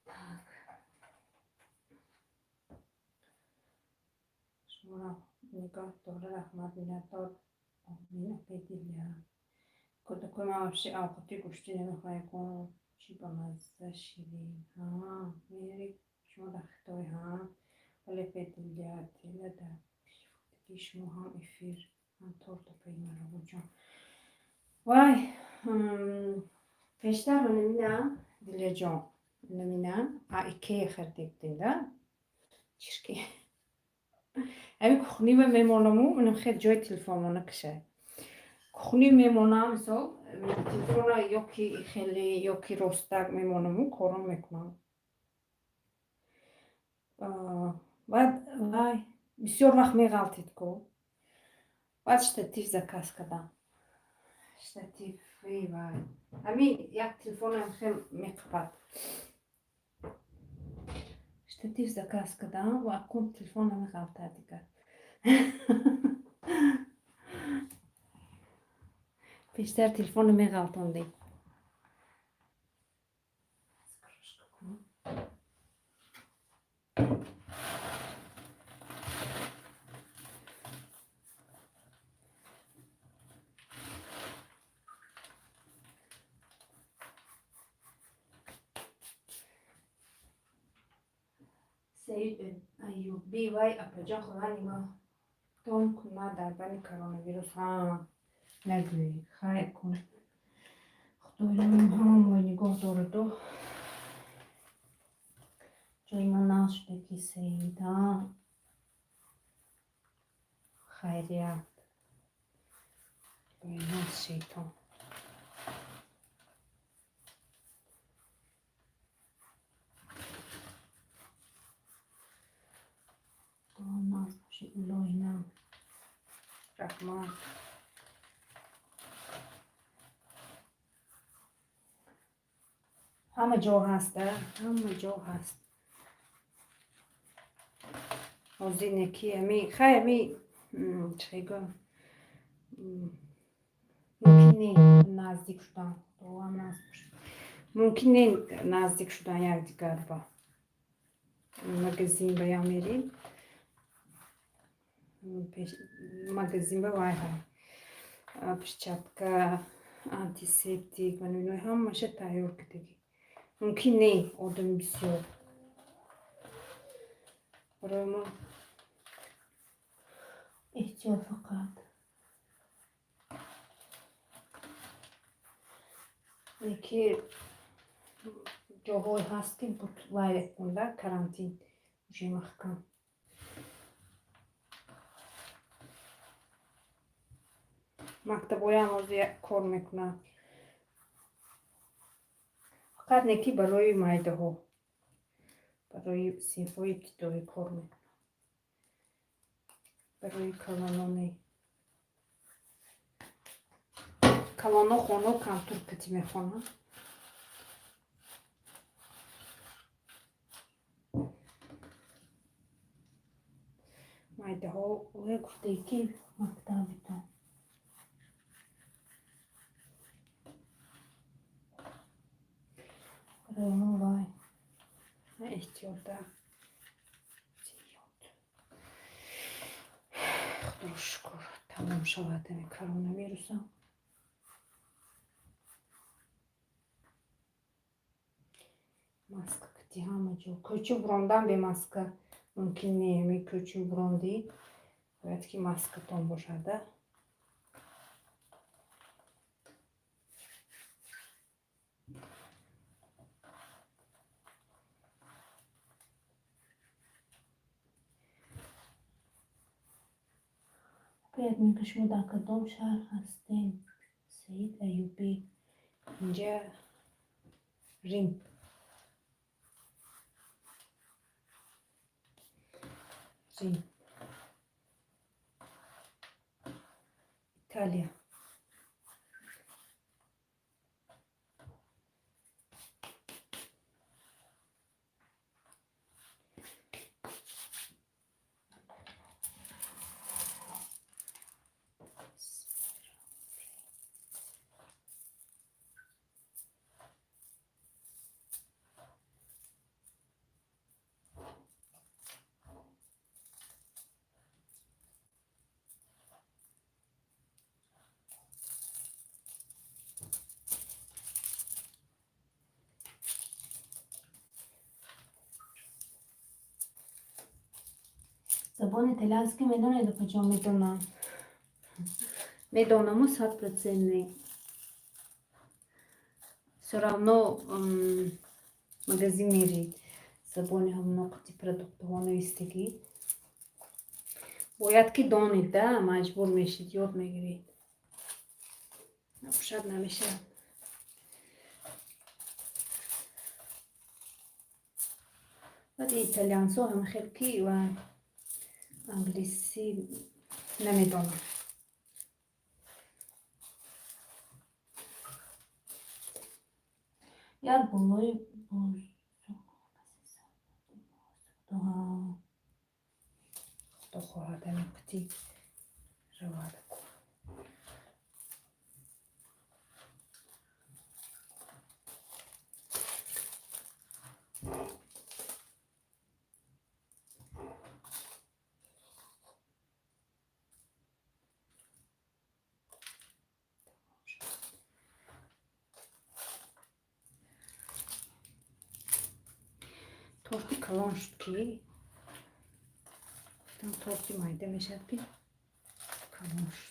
Так, шуморо нигоҳ дора, раҳмат, миннатдор, омин, апай Дилия. Кӯдакои ман вообще овқати гӯштӣ намехоҳанд, ягон чӣ ба мазза, ширин. Ҳа, мери шумо дар Хитой, ҳа? Вале апай Дилия, Дила дар пифтагии шумо ҳам эфир, ҳам торт, апай Марвоҷон. Вай, пештар намина, Дилияҷон, намина, а Икея харида будем да? Чирки. Ҳамин кухнива мемонаму, манам хел ҷои телефонмона кашай. Кухни мемонам, мисол, телефона ёки хеле, ёки ростак мемонаму, кором мекунам. Баъд вай бисёр вақт меғалтид ку. Баъд штатив заказ кардам. Штативи вай. Ҳамин як телефонам хел меқапад. Штатив заказ кардам ва акун телефон намеғалтад дигар. Пештар телефонро меғалтондем. Кружка кунам. Саид Аюбӣ: вай, апаҷон, хона нигоҳдон кунад дар байни коронавирус. Ҳа, нагӯй, хайр кун. Худоё, ҳамаи нигоҳ дораду. Ҷои ман нағз шуда ки, Саид, ҳа. Хайрият. Ҷои нағз шайтон. Нағз бошед, илоҳи нам. Раҳмат. Ҳама ҷо ҳаст, а? Ҳама ҷо ҳаст. Ҳозир неки ами хай ами чӣ гӯям, мумкин не наздик шудан. Худованд нағз бошад. Мумкин не наздик шудан якдигар ба. Магазин ба ям мерем. Магазин ба вай ҳай. Перчатка, антисептик ва ино ҳамаша тайёр кардагӣ. Мумкин не одами бисёр. Барои мо Эҳтиёт фақат. Неки ҷоҳое ҳаст, ки вай кунда карантин уже маҳкам. Мактабҳоям ҳозир кор мекунанд. Фақат неки барои майдаҳо. Барои синфҳои ибтидоӣ кор мекунанд. Барои калоно не. Калоно хоно камтур кати мехонанд. Майдаҳо оя гуфтае ки Мактабитон. Барои мо вай. Эҳтиёта. Зиёд. Худоро шукр, тамом шавад ҳамин коронавирусам. Маска кати ҳама ҷо. Кӯча бурондан бе маска мумкин не. Ҳамин кӯча бурондӣ бояд ки маскатон бошад, а? Привет, мега, шумо дар кадом шаҳр ҳастем? Саид Аюбӣ. Инҷа Рим. Рим. Италия. Забони италианскӣ медонед, апаҷон? Медонам. Медонаму 100% не. Всё равно магазин мерӣ. Забони ҳамоно қати продуктҳо навистагӣ. Бояд ки донед, да, маҷбур мешид, ёд мегиред. Набошад, намешавад. Баъд итальянсо ҳама хел ки ва англисӣ намедонам. Як болои Худо хоҳад, ҳамин қити равад. Торти калон шуд, ки гуфтам, торти майда мешавад, ки калон шуд.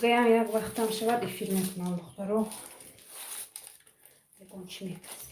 Гаям як вақтам шавад, эфир мекунам, духтаро. Ягон чӣ мепазем.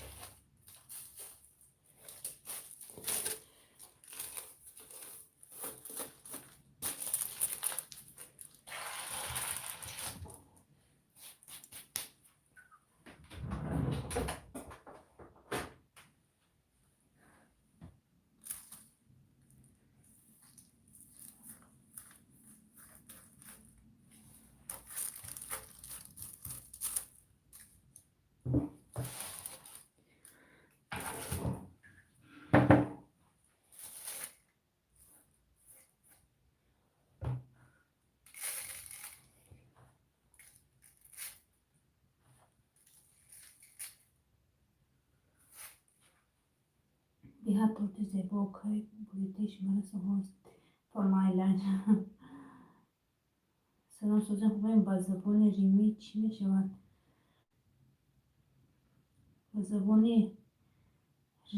Беҳад торти зебо, кай буридаи шуморо соҳост формайлан. Салом, сӯзан хубем. Ба забони римӣ чӣ мешавад? Ба забони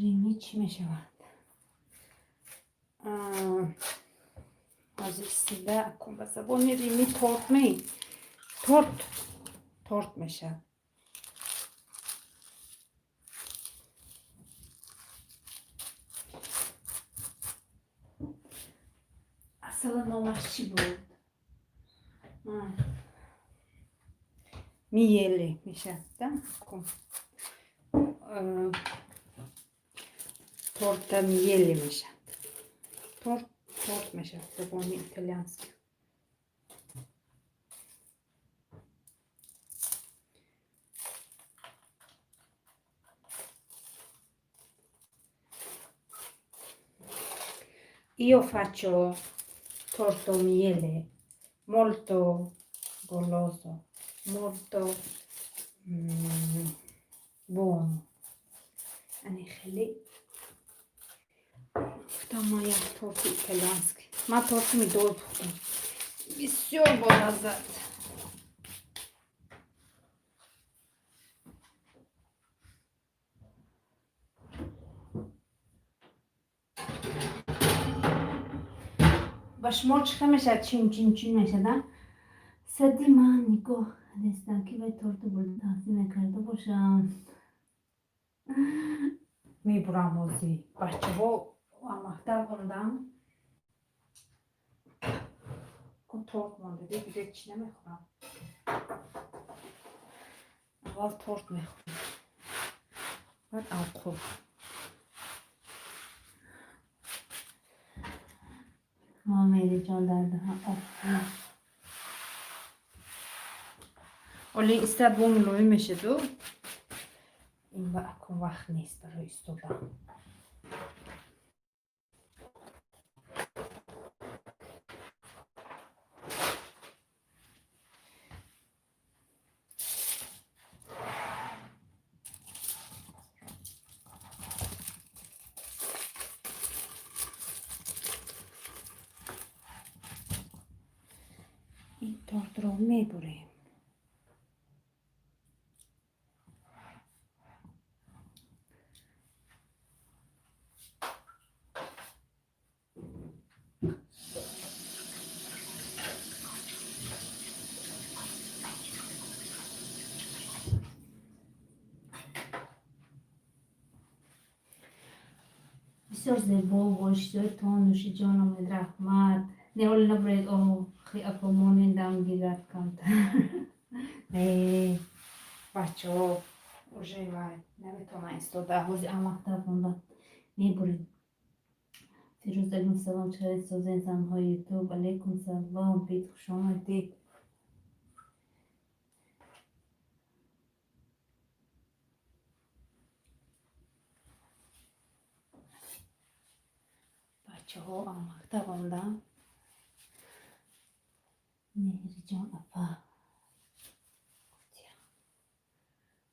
римӣ чӣ мешавад? Ҳозир сида ба забони римӣ торт ме? Торт, торт мешавад. Асала номаш чӣ буд? Miele мешавад, да? Torta miele мешавад. Торт, торт мешавад забони итальянски. Io faccio torto miele molto goloso, molto buono. Ани хеле гуфтам, ман як торти итальянски. Ман торти мидор пухтам. Бисёр болаззат. Ба шумо чӣ хел мешавад? Чин чин чин мешавад? Сади ман нигоҳ нестам, ки вай торту бурда тақсим мекарда бошам. Мебурам ҳозир. Бачаҳо мактаб бурдам. Торт монда, дигар чӣ намехӯрам. Аввал торт мехӯрам. Баъд алқоб. Мо Меҳриҷон дар даҳан оф. Оли истад, бо мулоим мешаду. Ин ба акун вақт нест барои истодан. Ин тортро мебурем. Бисёр зебо бо иштиҳоитон, нӯши ҷон омед, раҳмат. Не, ҳоле набуред, охи апа, монен, дам гирад камтар. Не, бачаҳо уже вай наметавонанд истода, ҳози мактаб монда мебурем. Фирӯз алейкум салом, чӣ созен, занҳои Ютуб? Алейкум салом, бит, хушомадед. Бачаҳо мактаб омаданд. Меҳриҷон апа,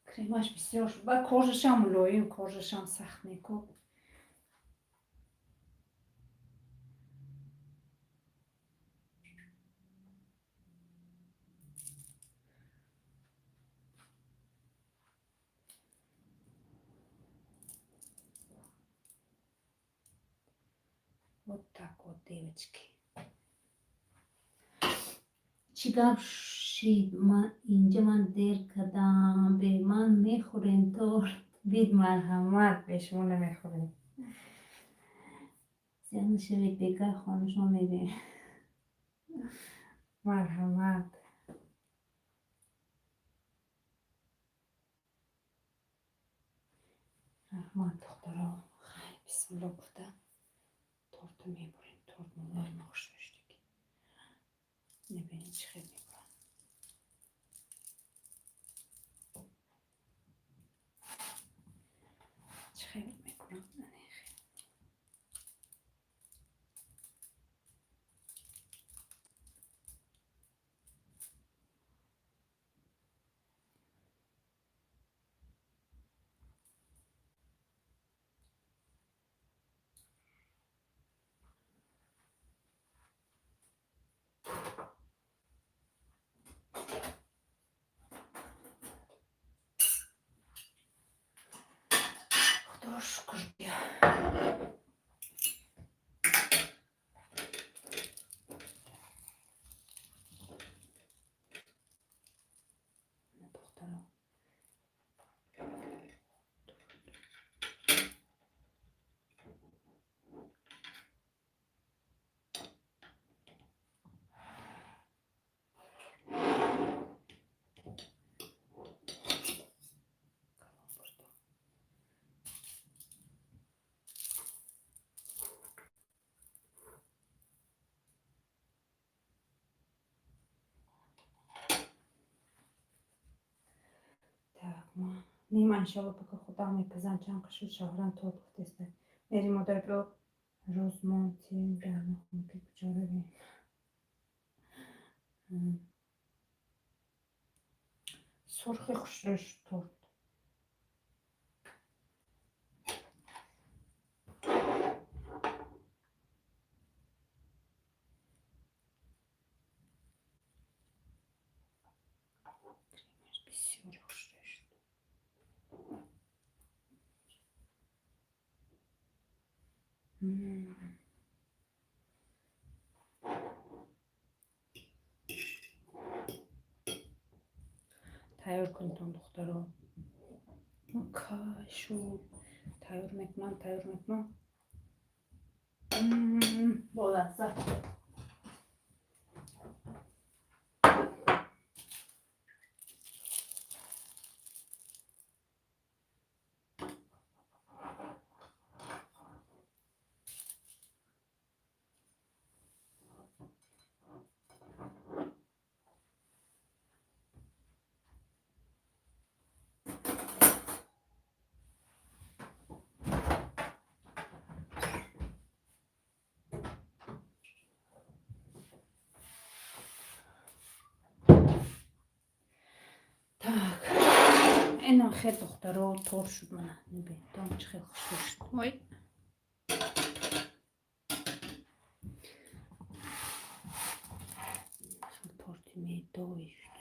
кремаш бисёр шуд, ба кожашам мулоим, кожашам сахт неку. Вот так вот, девочки. Чӣ гап шид инҷа? Ман дер кардам, бе ман мехӯрем торт? Бид, марҳамат, бе шумо намехӯрем. Зиёд нашавед, бегаҳ хонашон мерем. Марҳамат. Раҳмат, духтаро. Хай, бисмилло гуфта торта мебурем. Торт мулоим, хушрӯ шудагӣ. Мебинед, чӣ хел мебурам. Чӣ хел мекунам? Худоро шукр. Духтаро, нима, иншалло, пока худам мепазам. Чанд қашуд, шавҳарам торт гуфтеста. Мери модар, биё, рӯзмон тем дар ки куҷо равем? Сурхи хушрӯ шуд торт. Кремаш бисёри хушрӯ шуд. Тайёр кунедон, духтаро. Кай шуд? Тайёр мекунам, тайёр мекунам бо лаззат. Так, инам хел, духтаро, торт шуд. Мана, мебинедон, чӣ хел хушрӯ шуд. Ой, хел торти медовый шуд.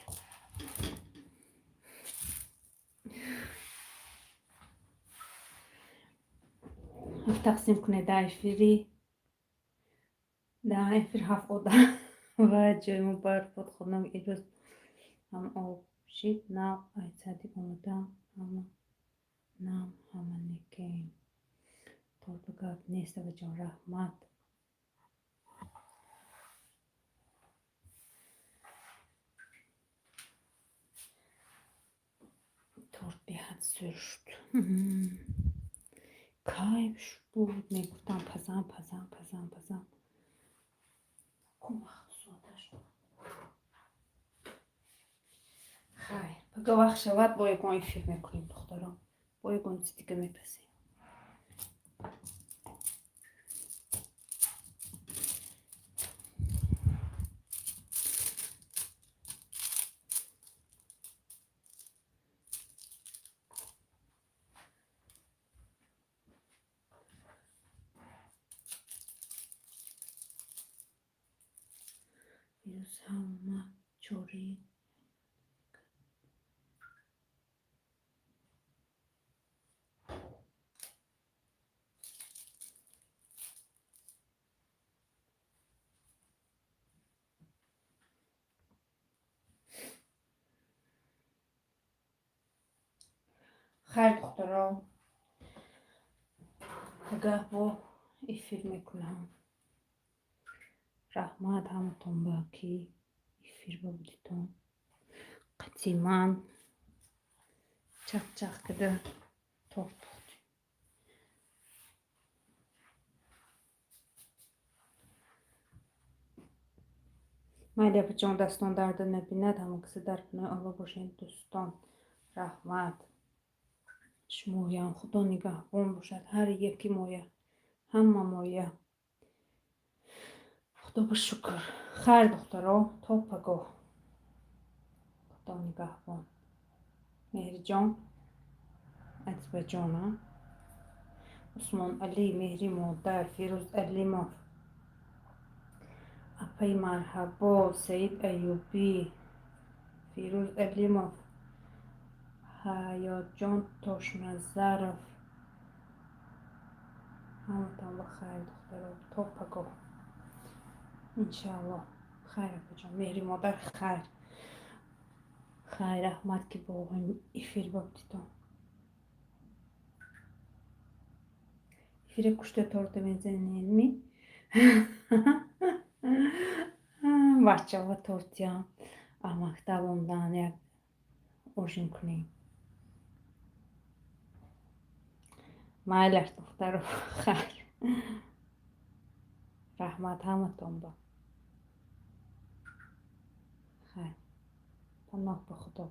Ҳафт тақсим кунед дар эфири, дар эфир ҳафт одам ва ҷои мубарак буд. Худам ирӯз ҳам об шид, нав айсади омода, ҳама нам, ҳама некем. Торт гап нест, абаҷон, раҳмат. Торт беҳад зӯр шуд. Кайф буд, мегуфтам пазам, пазам, пазам, пазам. Ку вақт соаташ? Хайр, пага вақт шавад, бо ягон эфир мекунем, духтарон. Бо ягон чиз дига мепазем. Фирӯз ҳама чори. Хайр, духтаро, пагаҳ бо эфир мекунам. Раҳмат ҳаматон ба ки эфир ба будитон. Қатъи ман чақ-чақ када торт пухтем. Майли, апаҷон, дастон дарда набинад, ҳама каса дар паноҳи Аллоҳ бошед, дӯстон. Раҳмат. Шумоям Худо нигаҳбон бошад, ҳар яки моя, ҳама моя. Худо ба шукр. Хайр, духтаро, то пагоҳ. Худо нигаҳбон. Меҳриҷон, Азбаҷона, Усмон Али, Меҳри модар, Фирӯз Алимов, апаи марҳабо, Саид Аюбӣ, Фирӯз Алимов, Ҳаётҷон Тошназаров. Ҳаматон ба хайр, духтаро, то пагоҳ. Иншааллоҳ. Хайр, апаҷон, Меҳри модар, хайр. Хайр, раҳмат, ки бо эфир ба будитон. Эфире кушта торта мезанедми? Бачаҳо тортиям. А мактаб омдан як ужин кунем. Майлаш, духтаро, хайр. Раҳмат ҳаматон ба. Хайр. Паноҳ ба Худо.